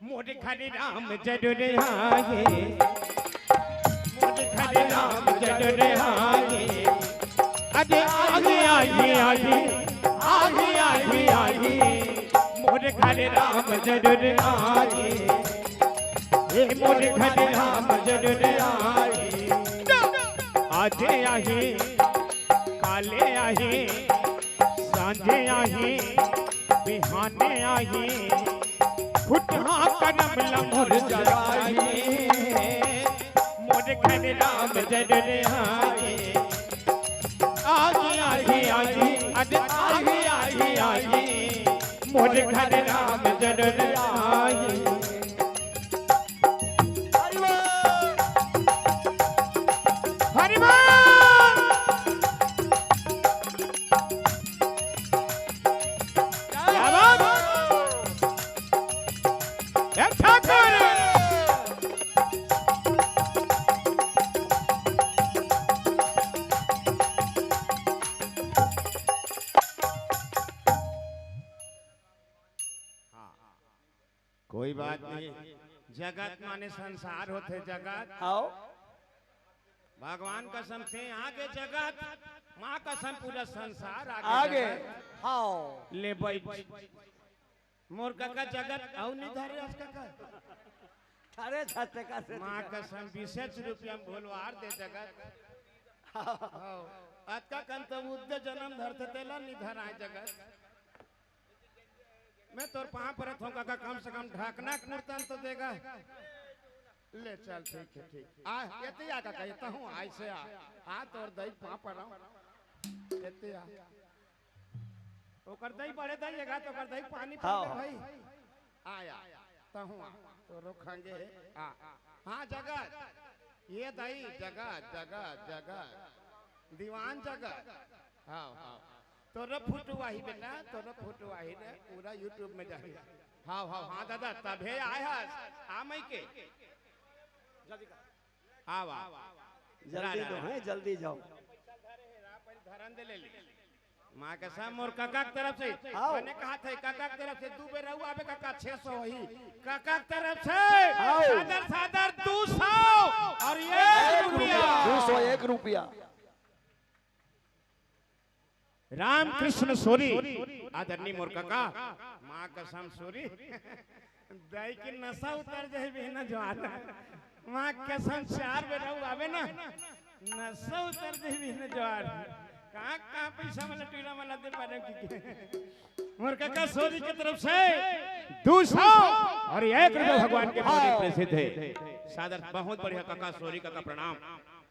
मोर घर राम जरूर आही, मोर घर राम जरूर आही। अरे आही, आही, आही, आही, आही, आही। मोर घर राम जरूर आही, हे मोर घर राम जरूर आही। आजे आही, काले आही, सांझे आही, बिहाने आही, फुटहा करम ला मोर जगाही। मोर घर राम जरूर आही। आही, आही, आही, अरे आही, आही, आही। मोर घर राम जरूर आही। हरि बोल। हरि बोल। क्या बात? ए ठाकुर। हाँ। कोई बात नहीं, जगत माने संसार होथे जगत। आओ। भगवान कसम से आगे जगत, माँ कसम पूरा संसार आगे आगे। जगत। हाँ। ले बैठ। मोर कका जगत अउ नी धरे अस कका। अरे छत्ते का से माँ कसम बीसेच रुपया में भोलवार दे जगत। हाँ। अतका कन तो बुद्ध जन्म धरथे तेला नी धराय जगत। मैं तोर पाँव परत हूँ कका, कम से कम ढाकना कुर्तन तो देगा। ले चल, ठीक है, ठीक। आ, एती आ कका, एता हूँ, ऐसे आ। आ, तोर दई पाँव परत हूँ। एती आ। ओकर दई बड़े दई एगा, तो ओकर दई पानी हाँ। पी ले भाई। आ, आ, तहूँ आ। तो रुक हंगे, आ। हाँ, जगत। ये दई, जगत, जगत, जगत। दीवान जगत। हाँ, हाँ। तोरो फोटो आही बेटा, तोरो फोटो आही रे, पूरा YouTube में जाही। हाँ, हाँ, हाँ दादा, तभे आय हस, आ मई के। हाँ, वाह। जल्दी दो, हैं, जल्दी जाओ। धरन दे ले ले। माँ कसम मोर कका के तरफ से, आओ। मैंने कहा था, कका के तरफ से दू बेर रहुआ आबे कका, छह सौ ही। कका के तरफ से आओ। सादर, सादर दू सौ और एक एक रुपया। रुपया। दू सौ एक रुपया। रामकृष्ण सोरी, आदरणीय मोर कका, माँ कसम सोरी, दाई के नशा उतर जाही बिहना ज्वार। माँ कसम चार बेर अउ आबे ना, नशा उतर जाही बिहना ज्वार। कहाँ, कहाँ पैसा वाला टूरा वाला दे पारे कि मोर कका सोरी के तरफ से दू सौ और एक रुपया भगवान के पौरी प्रेषित हे। सादर, बहुत बढ़िया कका सोरी कका, प्रणाम।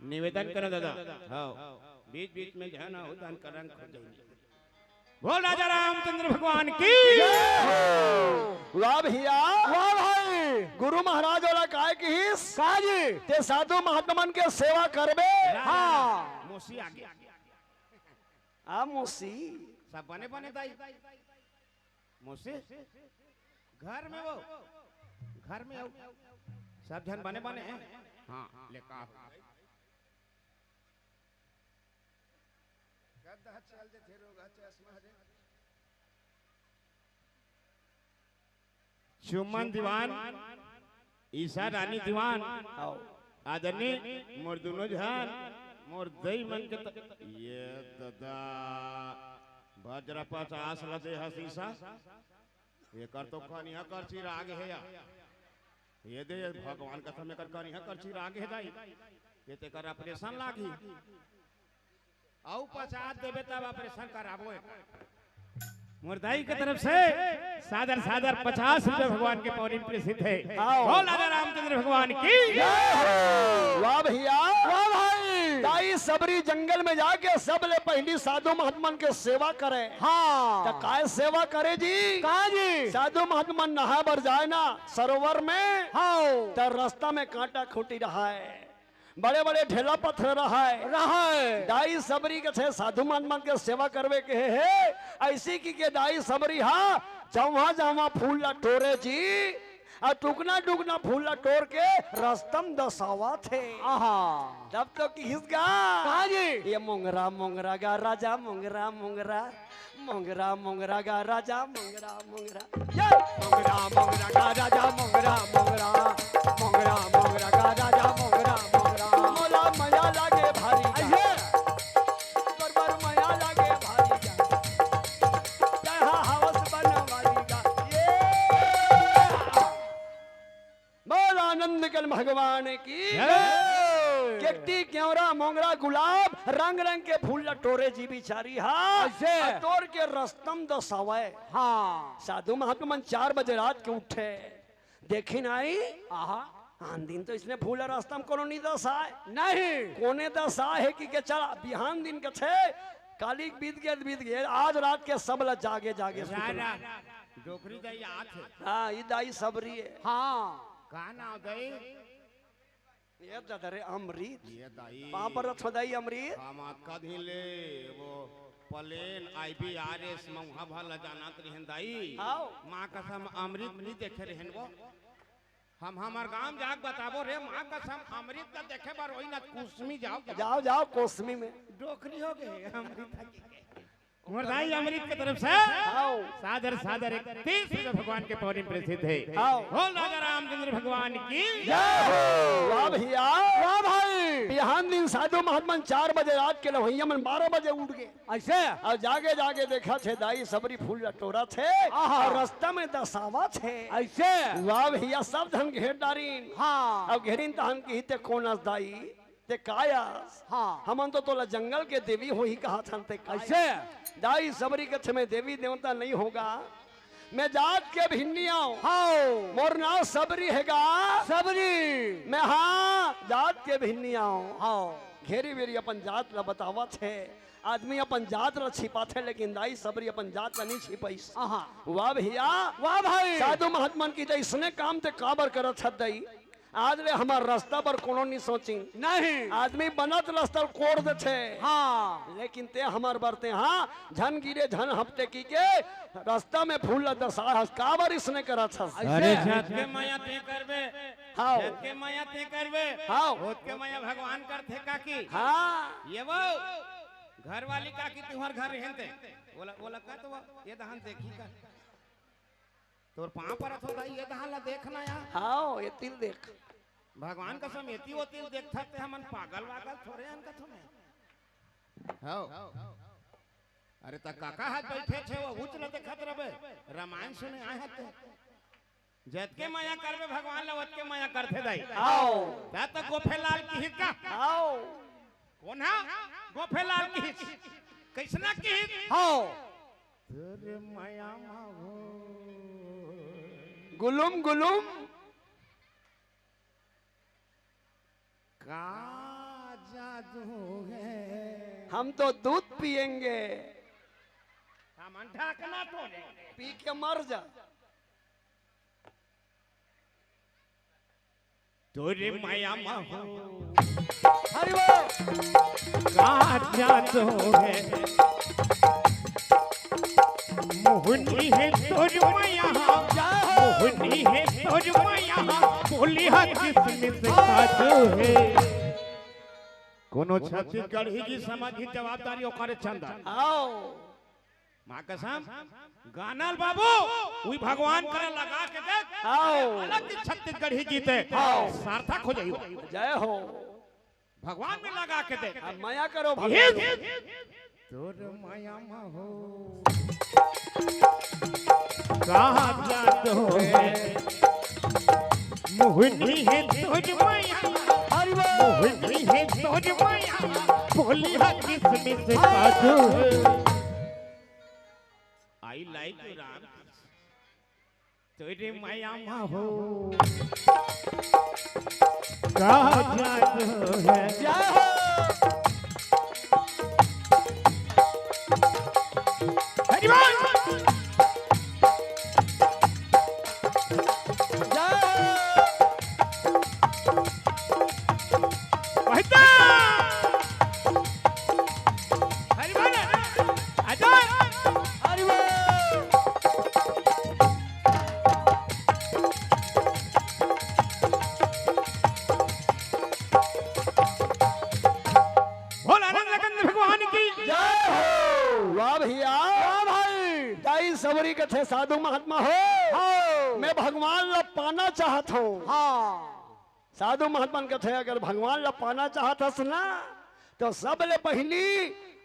निवेदन करो दादा, हाँ, बीच बीच में जो है ना, उदान करन खोज जाएंगे। बोल राजा रामचंद्र भगवान की। वाह भैया, वाह भाई। गुरु महाराज वाला काय किहिस? का जी? ते साधु महात्मा मन के सेवा करबे? हाँ। मौसी आगे। आ मौसी। सब बने बने दाई। मौसी, घर में वो, घर में आओ। सब झन बने बने हैं। हाँ, ले का हो? गद्दा चल देथे रोगा चश्मा रे। चुमन दीवान, ईशा रानी दीवान, आओ। आदरणीय मोर दुनो झन, मोर दई मन के त-, ये ददा, बजरा पचास ल दे हस ईशा। एकर तो कनिहा करछी राग हे या। ये दे भगवान कसम, एकर कनिहा करछी राग हे दाई। ये तेकर ऑपरेशन लागही। अउ पचास देबे तब ऑपरेशन कराबो एकर। मोर दाई के तरफ से सादर सादर पचास रुपया भगवान के पौरी प्रेषित हे। आओ। बोल राजा रामचंद्र भगवान की। वाह भैया। वाह भाई। दाई सबरी जंगल में जाके सबले पहिली साधु महात्मन के सेवा करे। हाँ। त काय सेवा करे जी? का जी? साधु महात्मन नहाय बर जाय ना सरोवर में। हाँ। त रस्ता में कांटा खूंटी रहय, बड़े-बड़े ढेला पत्थर रहय। रहय। दाई सबरी कथे साधु महात्मन के सेवा करबे कहे हे, अइसी कहिके दाई सबरी हा जहाँ-जहाँ फूल ला टोरे जी, अउ टुकना-टुकना फूल ला टोर के रस्ता म दसावत हे। आहा। तब तो किहिस गा। का जी? ये मोंगरा, मोंगरा गा राजा, मोंगरा, मोंगरा। मोंगरा, मोंगरा गा राजा, मोंगरा, मोंगरा। ये मोंगरा, मोंगरा गा राजा, मोंगरा, मोंगरा। मोंगरा, मोंगरा गा राजा, मोंगरा, मोंगरा। मोला मया लागे भारी गा। अइसे। बरोबर मया लागे भारी गा। जय हा हवस बनवारी गा। ये। बोल आनंद कंद भगवान की। जय। केकटी, केवरा, मोंगरा, गुलाब, रंग रंग के फूल ला टोरे जी बिचारी हा। अइसे। अउ टोर के रस्ता म दसावय। हाँ। साधु महात्मा मन चार बजे रात के उठे, देखिन आई। आहा। आन दिन तो अइसने फूल ला रस्ता म कोनो नइ दसाय। नहीं। कोने दसाय हे कहिके चला, बिहान दिन कथे, काली बीत गे, बीत गे, आज रात के सब ला जागे, जागे सुतला। डोकरी दाई आत हे। हाँ, ई दाई सबरी हे। हाँ। का नाव दाई? ये दादा रे अमृत। ये दाई। पाँव परत हों दाई अमृत। हम आत का दिन ले वो प्लेन IBRS मउहा भर ला जानत रहेन दाई। आओ। माँ कसम अमृत नइ देखे रहेन वो। हम हमर गांव जाके बताबो रे, माँ कसम अमृत ला देखे बर होही ना कोसमी जाओ। जाओ, जाओ कोसमी में। डोकरी हो गे अमृत। मोर दाई अमृत के तरफ से आओ। सादर सादर इकतीस रुपया भगवान के पौरी प्रेषित हे। आओ। बोल राजा रामचंद्र भगवान की। जय हो। वाह भैया। वाह भाई। बिहान दिन साधु महात्मा मन चार बजे रात के, लवैया मन बारह बजे उठ गे। अइसे? अउ जागे जागे देखथे दाई सबरी फूल ला टोरथे। आहा। अउ रस्ता में दसावत हे। अइसे? वाह भैया, सब झन घेर डारिन। हाँ। अउ घेरिन तहन किहिस ते कोन अस दाई? ते काय अस? हाँ। हमन तो तोला जंगल के देवी होही कहत हन, ते काय अइसे? अस? दाई सबरी कथे मैं देवी देवता नइ हों गा, मैं जात के भिन्नी आंव। हाँ। मोर नाव सबरी हे गा। सबरी। मैं हाँ, जात के भिन्नी आंव। हाँ। घेरी बेरी अपन जात ला बतावत हे। आदमी अपन जात ला छिपाथे, लेकिन दाई सबरी अपन जात ला नइ छिपाइस। आहा। वाह भैया। वाह भाई। साधु महात्मा मन किहिस ते अइसने काम ते काबर करत हस दाई? आज ले हमर रस्ता बर कोनो नइ सोचिन। नहीं। आदमी बनत रस्ता कोड़ देथे। हाँ। लेकिन ते हमर बर ते हाँ, झन गिरे झन हपटे कहिके रस्ता में फूल ला दसाय हस, काबर अइसने करत हस? अइसे। अरे, जतके मया ते करबे। हाँ। जतके मया ते करबे। हाँ। ओतके मया भगवान करथे काकी। हाँ। ये वो घरवाली काकी तुंहर घर रहेन ते। ओला, ओला का तो वो, ये दहन देखी का। तोर पाँव परत हों दाई, ये दहन ला देख ना यार। हाँ, एती ल देख। भगवान कसम, एती ओती ल देखथस ते, हमन पागल वागल थोरे अन कथों मैं। हाँ। अरे त काका हाथ बैठे छे, वो उच ल देखत रबे, रामायण सुने आए हते। जतके मया करबे भगवान ला, ओतके मया करथे दाई। आओ। ता त गोफे लाल किहिस का? आओ। कोन हा? गोफे लाल किहिस। कइसना किहिस? आओ। तोर मया मा हो। गुलुम गुलुम। का जादू है? हम तो दूध पिएंगे। सामान ढाकना तो नहीं। पी के मर जा। तोरे मया मा हो। हरि बोल। का जादू है? मोहनी है तोर मया, मोहनी है तोर मया, बोली हा किसमिस काजू है। कोनो छत्तीसगढ़ी जी समझ ही जवाबदारी ओकरे चंदा। आओ। माँ कसम, गानल बाबू, उही भगवान करे लगा के देख। आओ। अलग ही छत्तीसगढ़ी गीत है। आओ। सार्थक हो जाइयो। जय हो। भगवान में लगा के दे। अब मया करो भगवान। तोर मया मा हो। का जादू है? मोहनी है तोर मया। हरि बोल। मोहनी है तोर मया। बोली हा किसमिस काजू है। I like you Ram. तोरे मया मा हो। का जादू है? जय हो। हरि बोल। जय हो। वही तो। हरि बोल। अजय। हरि बोल। भोलानंद कंद भगवान की। जय हो। वाह भैया। वाह भाई। दाई सबरी कथे साधु महात्मा हो। हाँ। मैं भगवान ला पाना चाहत हूँ। हाँ। साधु महात्मा कथे, अगर भगवान ला पाना चाहत हस ना, तो सबले पहिली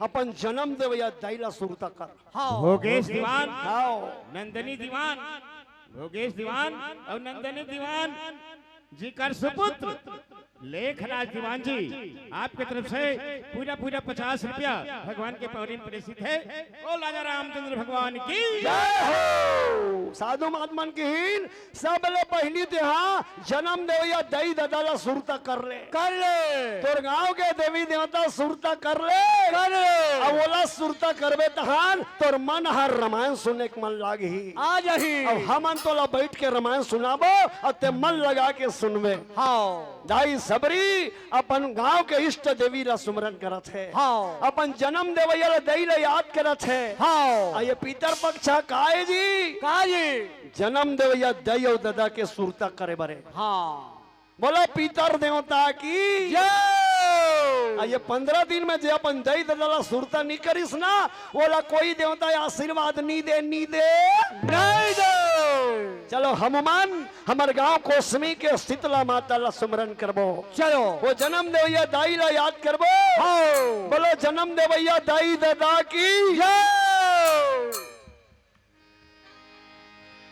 अपन जनम देवइया दाई ला सुरता कर। हाँ। भोगेश दीवान, हाँ। नंदनी दीवान, भोगेश दीवान अउ नंदनी दीवान जी कर सुपुत्र लेखराज दीवान जी, आपके तरफ से पूरा पूरा पचास रुपया भगवान के पौरी में प्रेषित है। ओ राजा रामचंद्र भगवान की जय हो। साधु महात्मन किहिन, सबले पहिली तेहा जनम देवइया दई ददा ला सुरता कर ले। कर ले। तोर गांव के देवी देवता सुरता कर ले। कर ले। अब ओला सुरता करबे तहान तोर मन हर रामायण सुने के मन लागही। आ जाही। अब हमन तोला बैठ के रामायण सुनाबो अउ ते मन लगा के सुनबे। हाँ। दाई सबरी अपन गांव के इष्ट देवी ला सुमरन करत हे। हाँ। अपन जनम देवइया ला दई ला याद करत हे। हाँ। अउ ये पितर पक्ष काय जी? काय जी? जनम देवइया दई अउ ददा के सुरता करे बरे। हाँ। बोला पितर देवता की जय। अउ ये पंद्रह दिन में जे अपन दई ददा ला सुरता नी करिस ना, ओला कोई देवता आशीर्वाद नी दे, नी दे। नी दे। चलो हनुमान हमर गांव कोसमी के शीतला माता ला सुमरन करबो। चलो। वो जनम देवइया दाई ला याद करबो। हाँ। बोलो जनम देवइया दाई ददा की जय।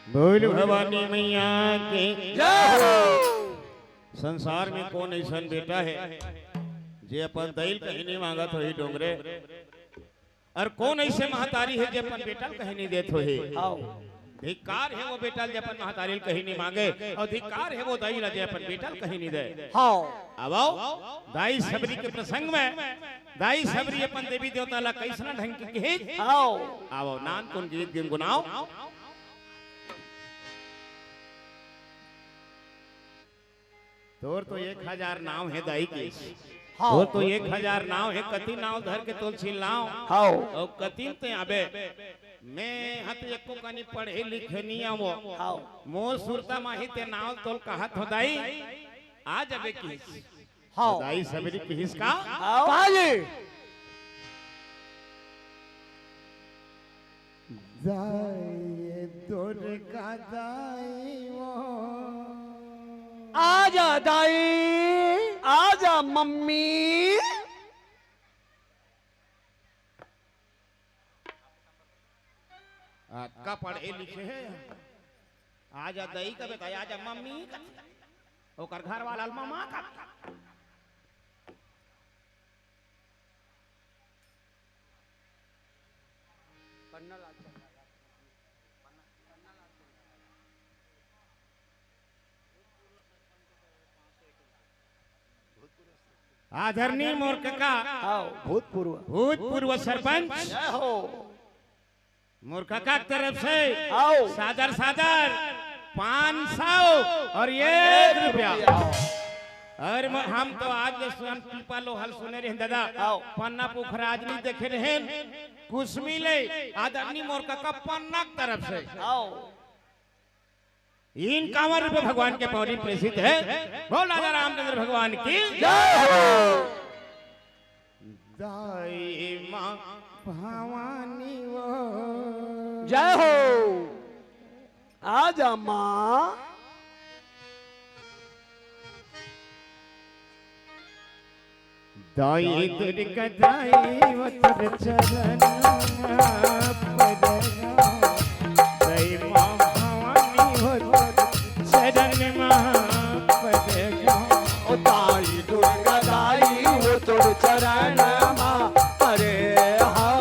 बोल भवानी मैया की जय हो। संसार में कौन अइसन बेटा हे जे अपन दई ल कहीं नहीं मांगत होही डोंगरे? अउ कौन अइसे महतारी हे जे अपन बेटा ल कहीं नहीं देत होही? हाँ। धिक्कार हे वो बेटा ल जे अपन महतारी ल कहीं नहीं मांगे, अउ धिक्कार हे वो दई ल जे अपन बेटा ल कहीं नहीं दे। हाँ। अब आओ, दाई सबरी के प्रसंग में, दाई सबरी अपन देवी देवता ला कइसना ढंग के कहे? हाँ। आओ, नानकुन गीत गुनगुनाओ। तोर तो एक हजार नाव हे दाई के। हाँ। तोर तो एक हजार नाव हे, कति नाव धर के तोल चिल्लाओ। हाँ। अउ कतिन ते आबे। मैं हत एको कनी पढ़े लिखे नी आवो। हाँ। मोर सुरता माही ते नाव तोल कहत हो दाई। आ जाबे किहिस। हाँ। तो दाई सबरी किहिस का? हाँ। काली। दाई दुर्गा दाई वो। आजा दाई। आजा मम्मी। अतका पढ़े लिखे हे। आजा दई कबे त आजा मम्मी कथे। ओकर घर वाला ल ममा कथे। आदरणीय मोर कका, आओ, भूतपूर्व। भूतपूर्व सरपंच। जय हो। मोर कका के तरफ से आओ। सादर सादर पाँच सौ और एक रुपया। आओ। और म-, हम तो आज ले सुन पीपा लोहल सुने रहे दादा। आओ। पन्ना पुखराज नहीं देखे रहे। कुसमी ले आदरणीय मोर कका पन्ना के तरफ से। आओ। इन कांवर रूप भगवान के पौरी प्रेषित हे। बोल राजा रामचंद्र भगवान की जय हो। दाई माँ भवानी वो। जय हो। आजा माँ। दाई दुर्गा दाई वो तोर चरण में पड़ेगा। दाई माँ भवानी वो तोर चरण में पड़ेगा। ओ दाई दुर्गा दाई वो तोर चरण में पड़े हो।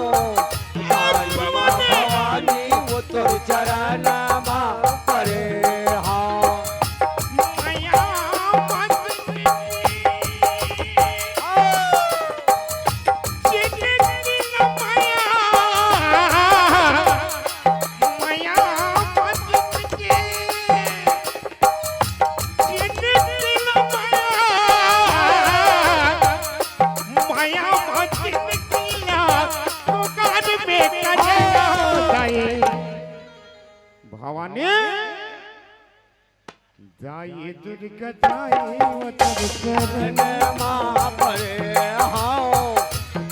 दाई माँ भवानी वो तोर चरण में पड़े हो। भवानी। जाई दुर्गा जाई वो तोर चरण मा परे हाओ।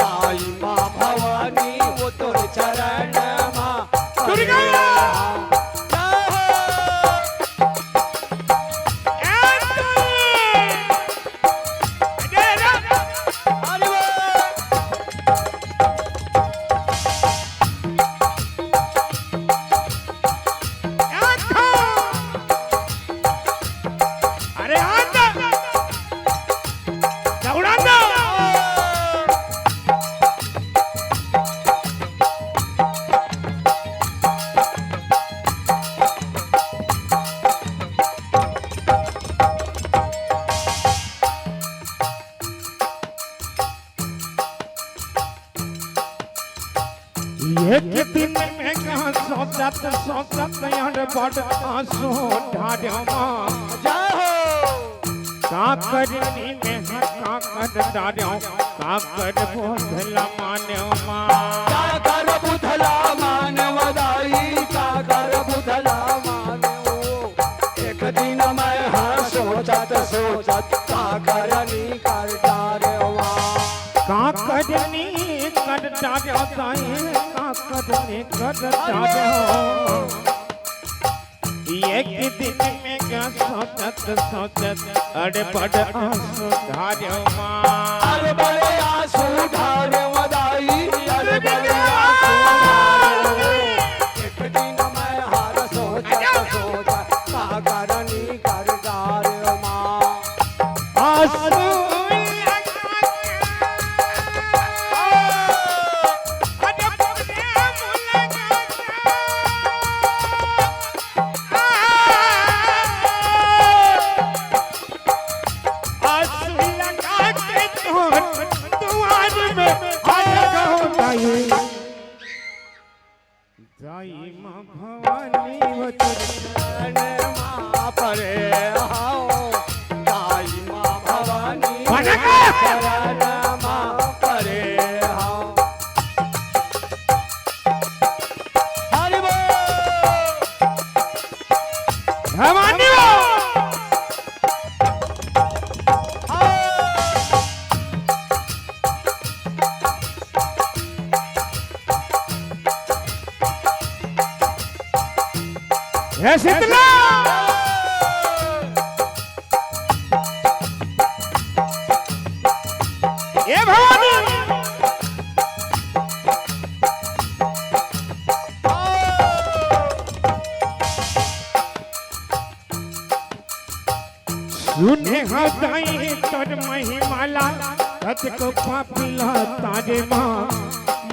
दाई माँ भवानी वो तोर चरण मा परे दुर्गा! हाओ। जय हो। ए दाई! अरे रा-, अरे वाह! अरे आंदा! दौड़ांदा! एक दिन में कहाँ सोचत सोचत यार बड़ आंसू ढारेमा। जय हो। का करनी में हर का कर डारेओ, का कर बुधला मानेओ माँ। का कर बुधला मानेओ दाई, का कर बुधला मानेओ। एक दिन मैं हाँ सोचत सोचत का करनी कर डारेओ माँ। का करनी कर डारेओ दाई, का करनी कर डारेओ। एक दिन में का सोचत सोचत अरे बड़ आंसू ढारेओ माँ। अरे बड़ आंसू ढारेओ दाई, अरे बड़ आंसू ढारेओ। एक दिन मैं हर सोचत सोचत का करनी कर डारेओ माँ। आंसू लगा के, अरे प्रेम लगा के। आंसू लगा के तोर दुआर में आ लगा दाई। दाई माँ भवानी वो तोर चरण मा परे हाओ। दाई माँ भवानी वो तोर चरण मा परे हाओ। हरि बोल। भवानी हो। हे शीतला। ए भवानी। सुने हो दाई तोर महिमा ला, कतको पापी ला तारे माँ,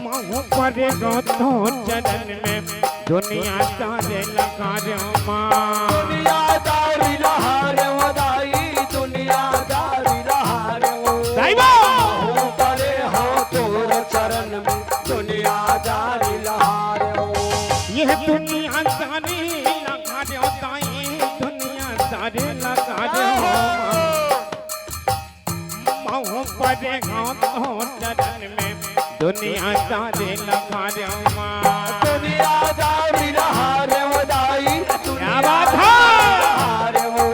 महूँ परे गो तोर चरण में, दुनियादारी लहारे माँ। दुनियादारी लहारे ओ दाई, दुनियादारी लहारे ओ। दाई बा। महूँ परे हो तोर चरण में, दुनियादारी लहारे ओ। ये दुनियादारी लहारे ओ दाई, दुनियादारी लहारे ओ। महूँ परे हो तोर चरण में, दुनियादारी लहारे माँ। दुनियादारी लहारे ओ दाई, क्या बात है? लहारे ओ,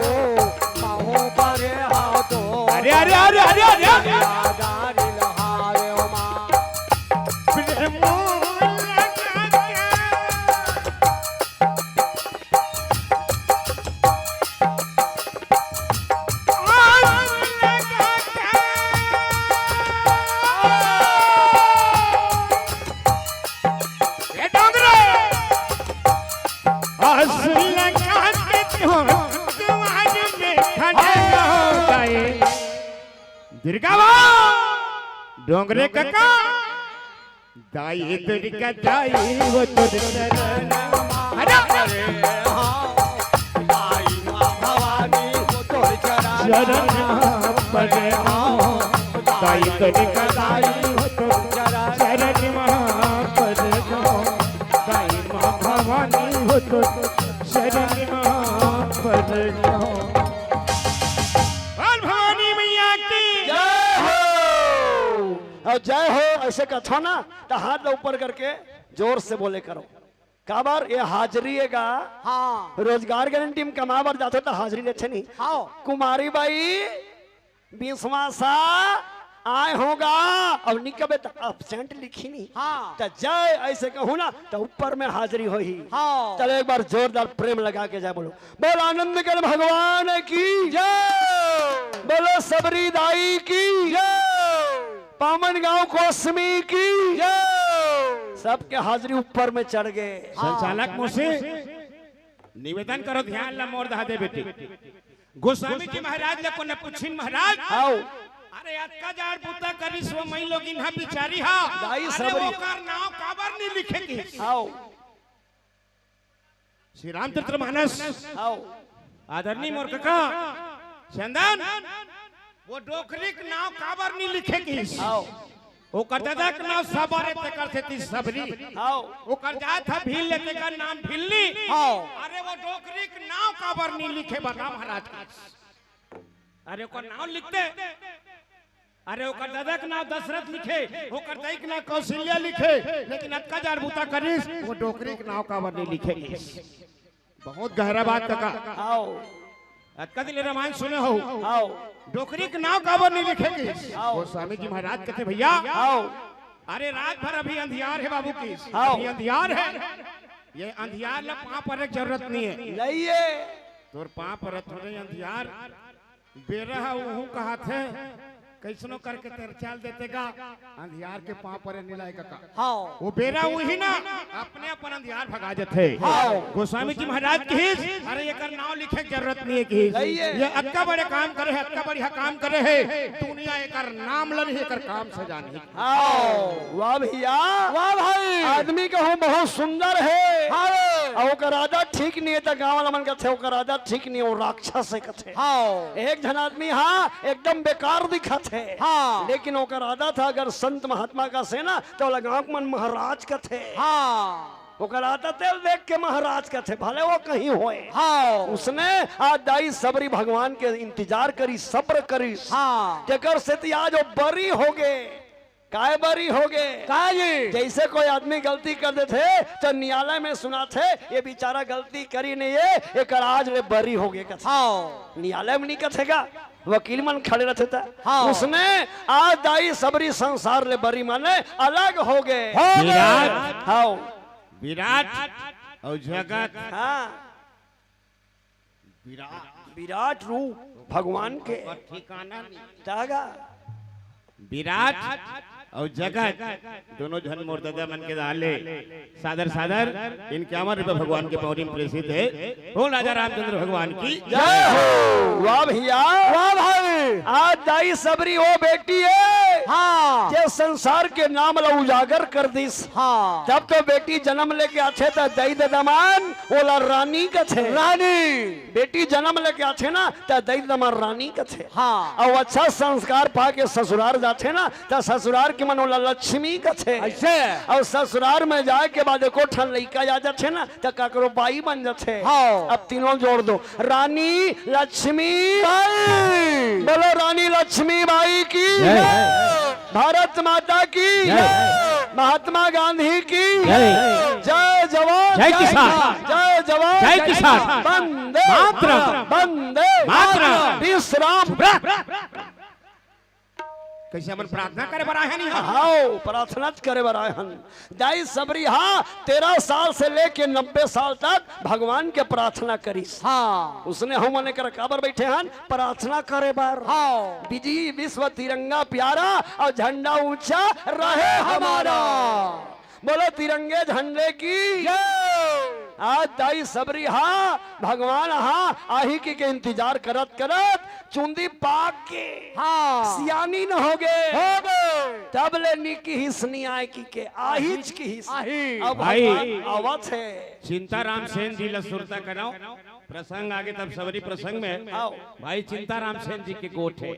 महूँ परे हो तोर अरे, अरे, अरे, अरे, अरे। दुनियादारी लहारे ओ माँ। प्रेम लगा के। ए डोंगरे, आस लगा के तोर दुआर में खड़े हो गए। दुर्गा बा, डोंगरे कका, दाई दुर्गा दाई हो तोर चरण। अरे! दाई माँ भवानी हो तोर चरण। चरण परे हो। दाई दुर्गा दाई हो तोर चरण। चरण परे हो। दाई माँ भवानी हो तोर चरण परे हो। बोल भवानी मैया की। जय हो। और जय हो ऐसे कथो ना, तो हाथ ला ऊपर करके जोर से बोले करो। काबर ये हाजिरी हे गा? हाँ। रोजगार गारंटी में कमा बर जाथो तो हाजिरी लेथे नहीं। हाँ। कुमारी बाई, बिसवा सा आए होगा, अब निकबे तो एब्सेंट लिखी नहीं। हाँ। तो जय ऐसे कहूँ ना, तो ऊपर में हाजिरी होही। हाँ। चलो एक बार जोरदार प्रेम लगा के जय बोलो। बोल आनंद कर भगवान की जय। बोलो सबरी दाई की जय। पावन गांव कोसमी की जय। सबके हाजिरी ऊपर में चढ़ गए। संचालक मोसे निवेदन करो, ध्यान ला मोर दहा दे बेटी। गोस्वामी जी महाराज ला कोने पूछिन महाराज। आओ। अरे अतका जाड़ बूता करिस वो मई लोगिन हा बिचारी हा। दाई अरे सबरी। ओकर नाव काबर नहीं लिखे किस? आओ। श्री रामचरित मानस। आओ। आदरणीय मोर कका चंदन, वो डोकरी के नाव काबर नहीं लिखे किस? आओ। ओकर ददा के नाव सबर हे, तेकर सेती सबरी। आओ। ओकर जात हा भील ले, तेकर नाम भीलनी। आओ। अरे वो डोकरी के नाव काबर नहीं लिखे, बता महाराज। अरे ओकर नाव लिखते, अरे ओकर ददा के नाव दशरथ लिखे, ओकर दाई के नाव कौशल्या लिखे, लेकिन अतका जाड़ बूता करिस, वो डोकरी के नाव काबर नहीं लिखे किस? बहुत गहरा बात कका। आओ। अतका दिन ले रामायण सुने हो। आओ। डोकरी के नाव काबर नहीं लिखे किस? आओ। गोस्वामी जी महाराज कथे भैया। आओ। अरे रात भर अभी अंधियार हे बाबू किस? आओ। अभी अंधियार हे। ये अंधियार ला पाँव परे के जरूरत नहीं हे। नहीं हे। तोर पाँव परत हो नहीं अंधियार। बेरा हा उहू कहाथे, कइसनो करके तेर चाल देते गा, अंधियार के पाँव परे नहीं लाय कका। हाँ। वो बेरा उही ना, अपने अपन अंधियार भगा जथे। हाँ। गोस्वामी जी महाराज किहिस, अरे एकर नाव लिखे के जरूरत नहीं हे किहिस। नहीं हे। ये अतका बड़े काम करे हे, अतका बढ़िया काम करे हे, दुनिया एकर नाम ल नहीं, एकर काम से जानही। हाँ। वाह भैया। वाह भाई। आदमी कहूँ बहुत सुंदर हे। हाँ। अउ ओकर आदत ठीक नहीं हे, त गाँव वाला मन कथे, ओकर आदत ठीक नहीं हे, वो राक्षस हे कथे। हाँ। एक झन आदमी हा एकदम बेकार दिखत हे। हाँ। लेकिन ओकर आदत हा अगर संत महात्मा कथे ना, त ओला गाँव के मन महाराज कथे। हाँ। ओकर आदत हे, देख के महाराज कथे, भले वो कहीं होय। हाँ। उसने आज दाई सबरी भगवान के इंतजार करिस, सब्र करिस। हाँ। तेकर सेती आज वो बरी होगे। काय बरी होगे? काय जी? जइसे कोई आदमी गलती कर देथे, त नियालय में सुनाथे, ये बिचारा गलती करी नहीं हे, एकर आज ले बरी होगे कथे। हाँ। नियालय में नहीं कथे गा, वकील मन खड़े रथे त। हाँ। उसने आज दाई सबरी संसार ले बरी माने अलग होगे। होगे। विराट। हाँ। विराट अउ जगत। हाँ। विराट। विराट रूप भगवान के। ओकर ठिकाना नहीं। तागा। विराट अउ जगत दोनों झन मोर ददा मन के दान ले सादर सादर इनक्यावन रुपया भगवान के पौरी में प्रेषित हे। बोल राजा रामचंद्र भगवान की जय हो। वाह भैया, वाह भाई। आज दाई सबरी वो बेटी हे, हाँ। जे संसार के नाम ला उजागर कर दिस। हाँ। तब तो बेटी जन्म लेके आथे त दाई ददा मन ओला रानी कथे। रानी। बेटी जन्म लेके आथे ना, त दाई ददा मन रानी कथे। हाँ। अउ अच्छा संस्कार पाके ससुरार जाथे ना, त ससुरार के मन ओला लक्ष्मी कथे। अइसे? अउ ससुरार में जाए के बाद एको ठन लइका आ जाथे ना, त काकरो बाई बन जाथे। हाँ। अब तीनों जोड़ दो, रानी लक्ष्मी बाई। बोलो रानी लक्ष्मी बाई की जय। भारत माता की जय। महात्मा गांधी की जय। जय जवान, जय किसान। जय जवान, जय किसान। वंदे मातरम। वंदे मातरम। विश्राम। कइसे हमन प्रार्थना करे बर आए हन इहाँ? हाँ, प्रार्थना करे बर आए हन। दाई सबरी हा तेरह साल से लेके नब्बे साल तक भगवान के प्रार्थना करिस। हाँ। उसने हमन एकर काबर बइठे हन? प्रार्थना करे बर। हाँ। विजय विश्व तिरंगा प्यारा अउ झंडा ऊंचा रहे हमारा। बोलो तिरंगे झंडे की जय। आज दाई सबरी हा भगवान हा आही की के इंतजार करत करत चुंदी पाक के हाँ। सियानी न होगे। होगे। तब ले नी किहिस नियाय की के आहिच किहिस। आही। अब भाई। भगवान आवत हे। चिंताराम सेन जी ला सुरता कराओ। प्रसंग आगे तब सबरी प्रसंग में। आओ। भाई चिंताराम सेन जी के गोठ हे।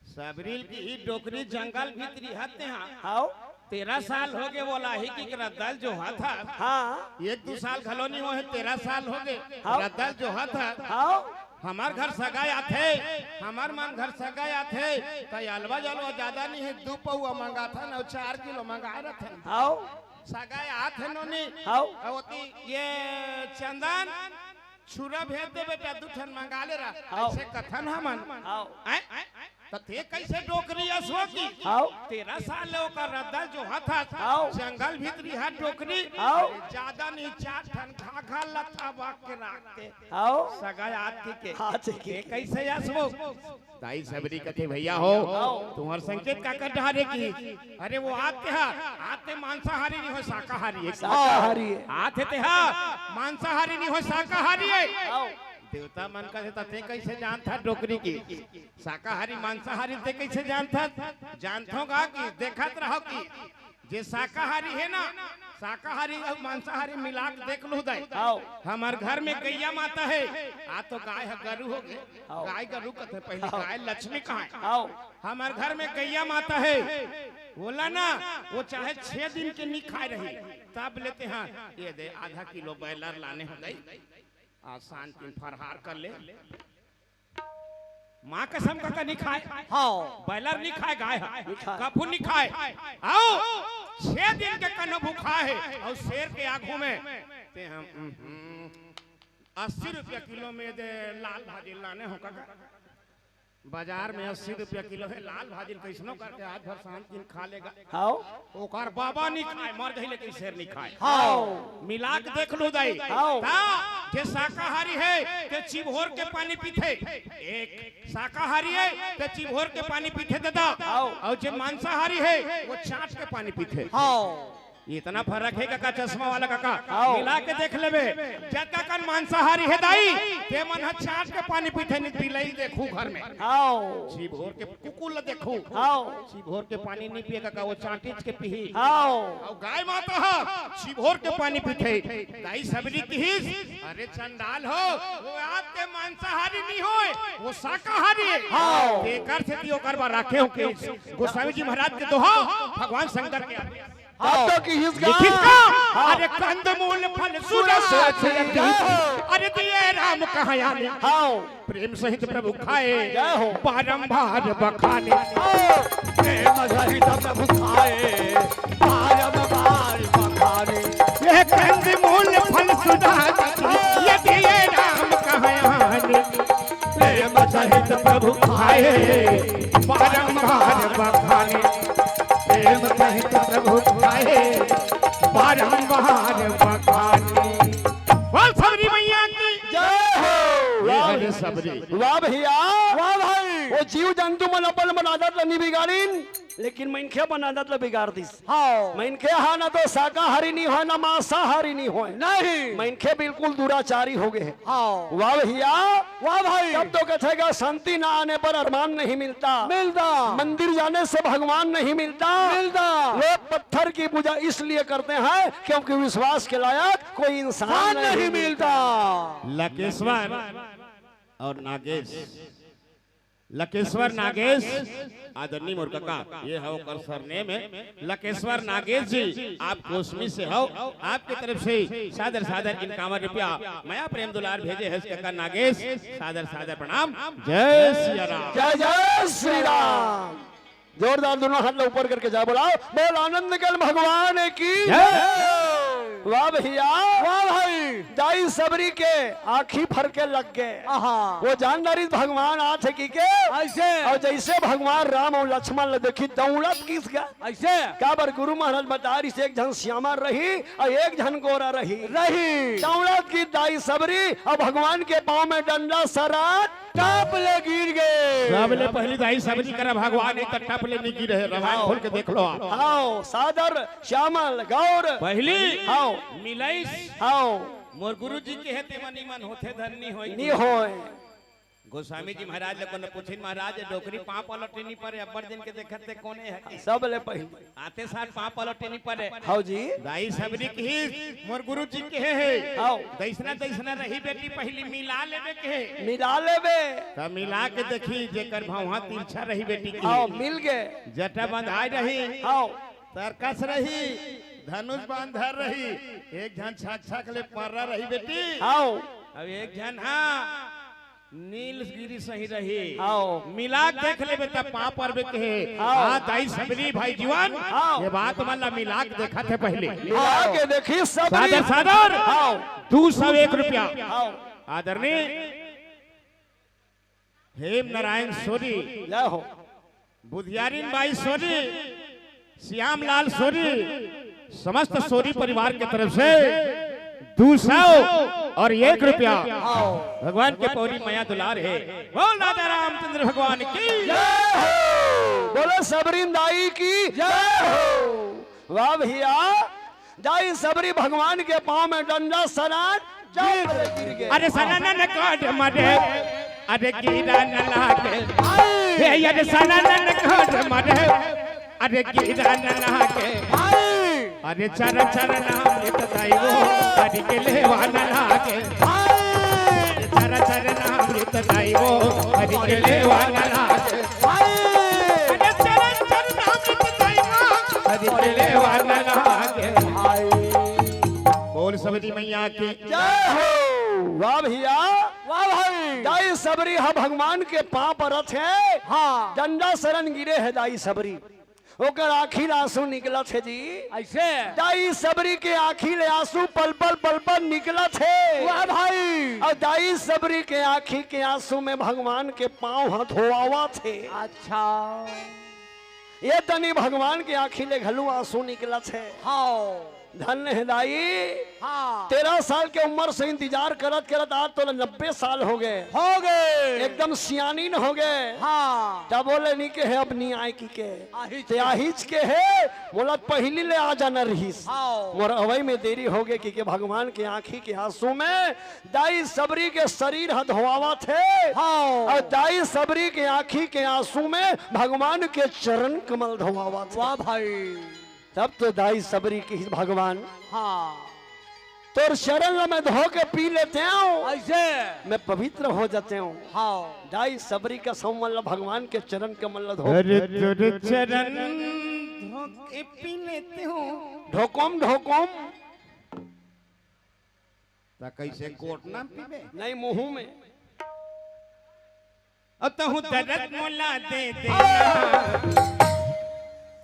सबरी ल किही डोकरी जंगल भीतरी हते हाँ। आओ। तेरह साल होगे ओला ही की रद्दा ल जोहत हस। हाँ। एक दू साल घलो नी होहे, तेरह साल होगे। हाँ। रद्दा ल जोहत हस। हाँ। हमर घर सगा आथे, हमर मन घर सगा आथे, त अलवा जलवा जादा नी हे, दू पउवा मंगाथन अउ चार किलो मंगाए रथन। हाँ। सगा आथे नोनी। हाँ। अउ ओती ये चंदन, छुरा भेज दे बेटा, दू ठन मंगा ले रहा। हाँ। अइसे कथन हमन। हाँ। हैं? त ते कइसे डोकरी अस हो कि? हाँ। तेरह साल ले ओकर रद्दा ल जोहत हस। हाँ। जंगल भीतरी हा डोकरी। हाँ। जादा नी, चार ठन घाघा लत्था बांध के राखते। हाँ। सगा आत की के। हाँ, ठीक हे। ते कइसे अस हो? दाई सबरी कथे, भैया हो, हाँ। तुम्हर संकेत काकर डहारे की? अरे वो आत के हा, आत ते मांसाहारी नी हो, शाकाहारी हे। शाकाहारी हे। आत हे ते हा, मांसाहारी नी हो, शाकाहारी हे। हाँ। देवता मन कथे, त ते कइसे जानथस डोकरी की? शाकाहारी, मांसाहारी ते कइसे जानथस? जानथों गा कि देखत रहो कि जे शाकाहारी हे ना, शाकाहारी अउ मांसाहारी मिला के देख लू दाई। आओ। हमर घर में गैया माता हे, आ तो गाय ह गरू होगे। आओ। गाय गरू कथे, पहिली आओ। गाय लक्ष्मी कहाय। आओ। हमर घर में गैया माता हे, ओला ना, वो चाहे छह दिन के नी खाए रही, तब ले ते हा, ये दे आधा किलो बॉयलर लाने हो दाई। आज शांति फरहार कर ले। माँ कसम कका नी खाय। हाँ। बॉयलर नी खाय, गाय ह। नी खाय। कभू नी खाय। अउ छह दिन के कन्हो भूखा हे। अउ शेर के आगू में ते हम, उहुं, अस्सी रुपया किलो में दे लाल भाजी लाने हो कका। बाजार में अस्सी रुपया किलो हे लाल भाजी, कइसनो करके आज भर शांति खा लेगा। हाँ। ओकर बाबा नी खाय, मर जाही लेकिन शेर नी खाय। हाँ। मिला के देख लू दाई। हाँ। त जे शाकाहारी हे, ते चिभोर के पानी पीथे। एक शाकाहारी हे, ते चिभोर के पानी पीथे ददा। हाँ। अउ जे मांसाहारी हे, वो चाट के पानी पीथे। हाँ। इतना फरक हे कका, चश्मा वाला कका। हाँ। मिला के देख लेबे, जतका कन मांसाहारी हे दाई, ते मन ह चाट के पानी पीथे, नी बिलई देखू घर में। हाँ। चिभोर के कुकुर ल देखू। हाँ। चिभोर के पानी नी पिए कका, वो चाटिच के पीही। हाँ। अउ गाय माता ह चिभोर के पानी पीथे। दाई सबरी किहिस, अरे चंडाल हो, वो आत ते मांसाहारी नी होय, वो शाकाहारी हे। हाँ। तेकर सेती ओकर बर राखे हो के गोस्वामी जी महाराज के दोहा, भगवान शंकर के आदेश। तब तो किहिस गा। लिखिस का? हाँ। अरे कंदमूल फल सुरस अति अति। अरे दिए राम कहाया ने। हाँ। प्रेम सहित प्रभु खाए। जय हो। बारंबार बखाने। हाँ। प्रेम सहित प्रभु खाए। बारंबार बखाने। ये कंदमूल फल सुरस अति। ये दिए राम कहाया ने। प्रेम सहित प्रभु खाए, बारंबार बखाने। प्रेम सहित प्रभु खाए, बारंबार बखाने। बोल सबरी मैया की। जय हो। हे हरे सबरी। वाह भैया। वाह भाई। वो जीव जंतु मन अपन मन आदत ल नी बिगाड़िन, लेकिन मनखे अपन आदत ल बिगाड़ दिस। हाँ। मनखे हा ना तो शाकाहारी नी होय, ना मांसाहारी नी होय। नहीं। मनखे बिल्कुल दुराचारी हो गए हे। हाँ। वाह भैया। वाह भाई। तब तो कथे गा, शांति ना आने पर अरमान नहीं मिलता। मिलता। मंदिर जाने से भगवान नहीं मिलता। मिलता। लोग पत्थर की पूजा इसलिए करते हैं क्योंकि विश्वास के लायक कोई इंसान इंसान नहीं नहीं मिलता। मिलता। लकेश्वर और नागेश, लकेश्वर नागेश, आदरणीय मोर कका, ये है ओकर सरनेम है लकेश्वर नागेश जी। आप कोसमी से हो, आपके तरफ से सादर सादर इक्यावन रुपया मया प्रेम दुलार भेजे है कका नागेश, सादर सादर प्रणाम। जय सिया राम। जय जय श्री राम। जोरदार दोनों हाथ ला ऊपर करके जय बोलाओ, बोल आनंद गल भगवान की जय। वाह भैया। वाह भाई। दाई सबरी के आँखी फरके लग गए। आहा। वो जान डारिस भगवान आथे कहिके। ऐसे। और जैसे भगवान राम और लक्ष्मण ला देखिस, दौड़त गिस गा। ऐसे। काबर गुरु महाराज बता रहिस, एक झन श्यामा रही और एक झन गोरा रही। रही। दौड़त गिस दाई सबरी और भगवान के पाँव में डंडा सरत टप ले गिर गए। सबले पहली दाई सबरी करा भगवान एक टप ले नी गिरे हे, रामायण हाँ। खोल के देख लो आप। हाँ, सादर, श्यामल, गौर। पहली हाँ। मिलाइस। हाँ। मोर गुरु जी के हे तेमा निमन होथे धन नी होय। नी होय। गोस्वामी जी महाराज ल कोनो पूछिन, महाराज, डोकरी पाँव पलटे नी परे, अब्बड़ दिन के देखत ते कोने हे? सबले पहली। आते साथ पाँव पलटे नी परे। हव जी। दाई सबरी कहिस, मोर गुरु जी के हे। हव। दइसना दइसना रही बेटी, पहिली मिला लेबे के हे। मिला लेबे। त मिला के देखिस, जेकर भौंहा तिरछा रही बेटी के। हव, मिल गे। जटा बंधाय रही। हव। तरकस रही, धनुष बाण धर रही, एक झन छक छक ले पर्रा रही बेटी। हव। अब एक झन हा नीलगिरी सही रही। हव। मिला के देख लेबे त पाँव परबे के हे। हव। हाँ, दाई सबरी भाई जीवन, हव। ये बात मन ला मिला के देखत हे पहली। मिला के देखिस सबरी। सादर, सादर। हव। दू सौ एक रुपया। हव। आदरणीय हेम नारायण सोरी, जय हो। बुधियारिन बाई सोरी, श्यामलाल सोरी, समस्त सोरी परिवार के तरफ से दू सौ और एक रुपया। भगवान के पौरी मया दुलार हे। बोल राजा रामचंद्र भगवान की जय हो। बोलो सबरी दाई की जय हो। वाह भैया, दाई सबरी भगवान के पाँव में डंडा सरत जब गिर गए। अरे सननन काट मरे, अरे गिरा न लागे। हे अरे सननन काट मरे, अरे गिरा न लागे। अरे चर चर नाम नित दाई वो, हरि के लेवा न लागे। अरे चर चर नाम नित दाई वो, हरि के लेवा न लागे। अरे चर चर नाम नित दाई वो, हरि के लेवा न लागे। बोल सबरी मैया की जय हो। वाह भैया। वाह भाई। दाई सबरी ह भगवान के पाँव परत हे। हाँ। डंडा सरन गिरे हे दाई सबरी। ओकर आँखी ले आंसू निकलत हे जी। ऐसे? दाई सबरी के आँखी ले आंसू पल पल, पल पल निकलत हे। वाह भाई। और दाई सबरी के आँखी के आंसू में भगवान के पाँव ह धोआवत हे। अच्छा। ये तनी भगवान के आँखी ले घलू आंसू निकलत हे। हाँ। धन्य हे दाई। हाँ। तेरह साल के उम्र से इंतजार करत करत आज तोला नब्बे साल हो गए। हो गए। एकदम सियानीन हो गए। हाँ। तब बोले नी के हे अब नी आय की के। आहिच ते के। आहिच के हे, मोला पहिली ले आ जाना रहिस। हाँ। मोर अवई में देरी हो गए कि के भगवान के आँखी के आंसू में दाई सबरी के शरीर ह धोआवत हे। हाँ। और दाई सबरी के आँखी के आंसू में भगवान के चरण कमल धोआवत हे। वाह भाई। तब तो दाई सबरी कहिस भगवान, हाँ। तोर चरण ल मैं धो के पी लेते हूँ। ऐसे? मैं पवित्र हो जाते हूँ। हाँ। दाई सबरी का समन ल भगवान के चरण कमल ल धो। अरे तोर चरण धो के पी लेते हूँ। ढोकोम, ढोकोम। त कैसे कोट नाम पीबे? नहीं, मुंह में। अतहु दरद मोला दे देना,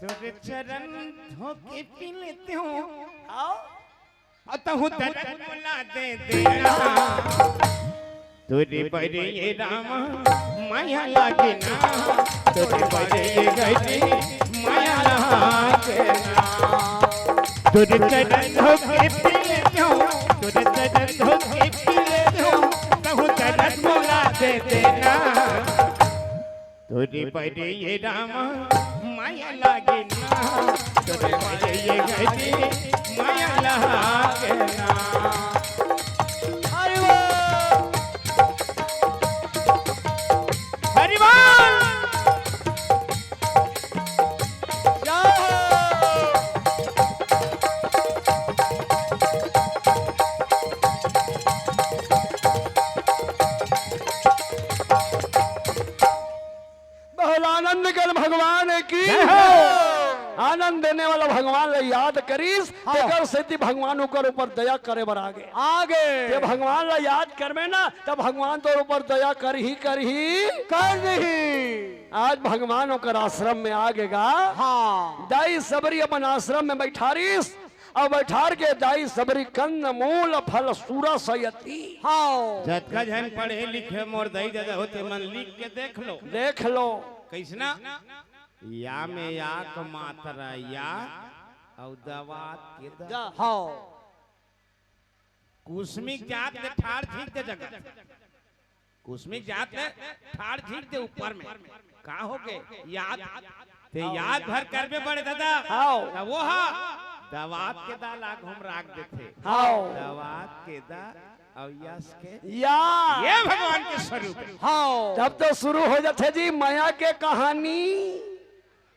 तोरे चरण धो के पी लेते हूँ। आओ। अतहु दरद मोला दे देना, तोरे बरे ये रामा माया लागे ना, तोरे बरे ये गजनी माया लागे ना। तोरे चरण धो के पी लेते हूँ, तोरे चरण धो के पी लेते हूँ, अतहु दरद मोला दे देना। छोटे बड़े ये राम माया लागे ना, छोटे बड़े ये गति माया लागे ना। हरि बोल। हरि बोल। जय हो। बहुत आनंद कर भगवान की जय हो। आनंद देने वाला भगवान ला याद करिस, हाँ। तेकर सेती भगवान ओकर ऊपर दया करे बर आगे। आगे। ते भगवान ला याद करबे ना, त भगवान तोर ऊपर दया करही, करही। कर दही। आज भगवान ओकर आश्रम में आगे गा। हाँ। दाई सबरी अपन आश्रम में बैठारिस, अउ बैठार के दाई सबरी कंद मूल फल सुरस यति। हाँ। जतका झन पढ़े लिखे मोर दाई ददा होते मन लिख के देख लो। देख लो। कइसना? या में या क मात्रा या अउ दवात के द। द। हाँ। कुसमिक जात ले ठाड़ झींक दे जगत। कुसमिक जात ले ठाड़ झींक दे ऊपर में। का हो गे? याद। ते याद भर करबे बड़े ददा। हाव। त वो हा। दवात के दा लाग हम राख देथे। हाव। दवात के दा अउ यस के या। ये भगवान के स्वरूप है। हाव। तब तो शुरू हो जाथे जी मया के कहानी।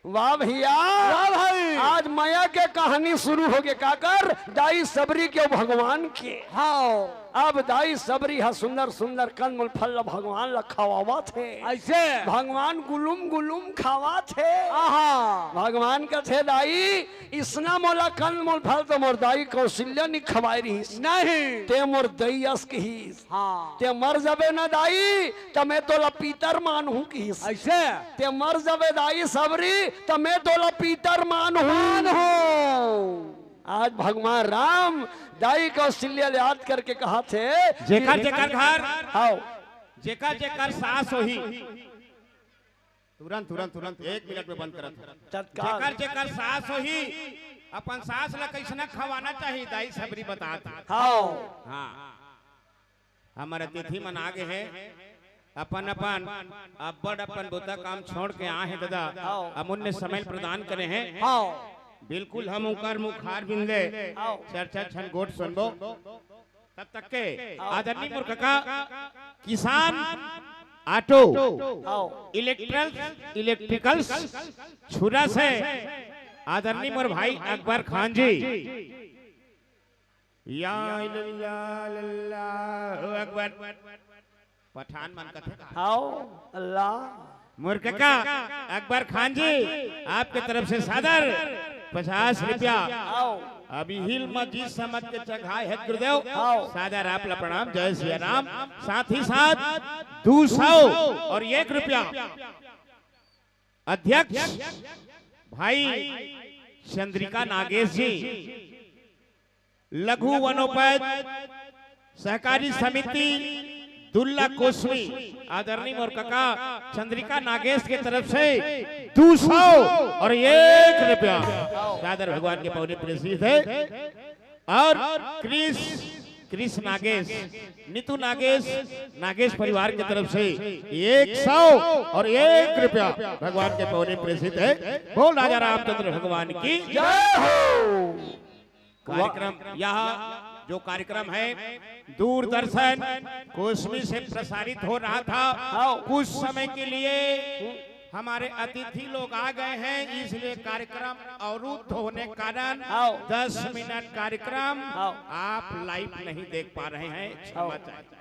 वाह भैया। वाह भाई। आज मया के कहानी शुरू हो गे, काकर? दाई सबरी के अउ भगवान के। हाव। अब दाई सबरी ह सुंदर सुंदर कंदमूल फल ल भगवान ल खवावत हे। अइसे? भगवान गुलुम गुलुम खावत हे। आहा। भगवान कथे, दाई, इसना मोला कंदमूल फल तो मोर दाई कौशल्या नी खवाय रिहिस। नहीं। ते मोर दाई अस किहिस। हाँ। ते मर जबे ना दाई, त मैं तोला पितर मानहूं किहिस। अइसे? ते मर जबे दाई सबरी, त मैं तोला पितर मानहूं। मानहूं। आज भगवान राम दाई कौशल्या ल याद करके कहाथे कि जेकर जेकर घर, हाव। जेकर जेकर सास होही, तुरंत, तुरंत, तुरंत, एक मिनट में बंद करत हूँ। तत्काल। जेकर जेकर सास होही, अपन सास ला कइसना खवाना चाही, दाई सबरी बतात हे। हाव। हाँ। हमर अतिथि मन आगे हे, अपन अपन अब्बड़ अपन बुता काम छोड़ के आए हे ददा, हाव। अमूल्य समय प्रदान करे हे। हाव। बिल्कुल हम उंकर मुखारबिंद ले हाव। चर्चा छन गोठ सुनबो। तब तक के आदरणीय मोर कका किसान ऑटो हाव। इलेक्ट्रल, इलेक्ट्रिकल्स छुरा से आदरणीय मोर भाई अकबर खान जी। या अल्लाह, अल्लाह अकबर। पठान मन कथे का? हाव, अल्लाह। मोर कका अकबर खान जी, आपके तरफ से सादर पचास रुपया। हाव। अभी हिल मत जी समझ के चघाए हे गुरुदेव। हाव। सादर आप ला प्रणाम, जय सिया राम। साथ ही साथ दो सौ और एक रुपया अध्यक्ष भाई चंद्रिका नागेश जी, लघु वनोपज सहकारी समिति दुल्ला कोसमी, आदरणीय मोर कका चंद्रिका नागेश के तरफ से दो सौ और एक रुपया सादर भगवान के पौने प्रेषित है। और क्रिस, क्रिस नागेश, नीतू नागेश, नागेश परिवार की तरफ से एक सौ और एक रुपया भगवान के पौने प्रेषित है। बोल राजा रामचंद्र भगवान की जय हो। कार्यक्रम, यह जो कार्यक्रम है दूरदर्शन कोसमी से प्रसारित हो रहा था, हाँ। कुछ समय के लिए हमारे अतिथि लोग आ गए हैं, इसलिए कार्यक्रम अवरुद्ध होने के कारण हाँ। दस मिनट कार्यक्रम हाँ। आप लाइव नहीं देख पा रहे हैं, क्षमा हाँ। चाहते हैं।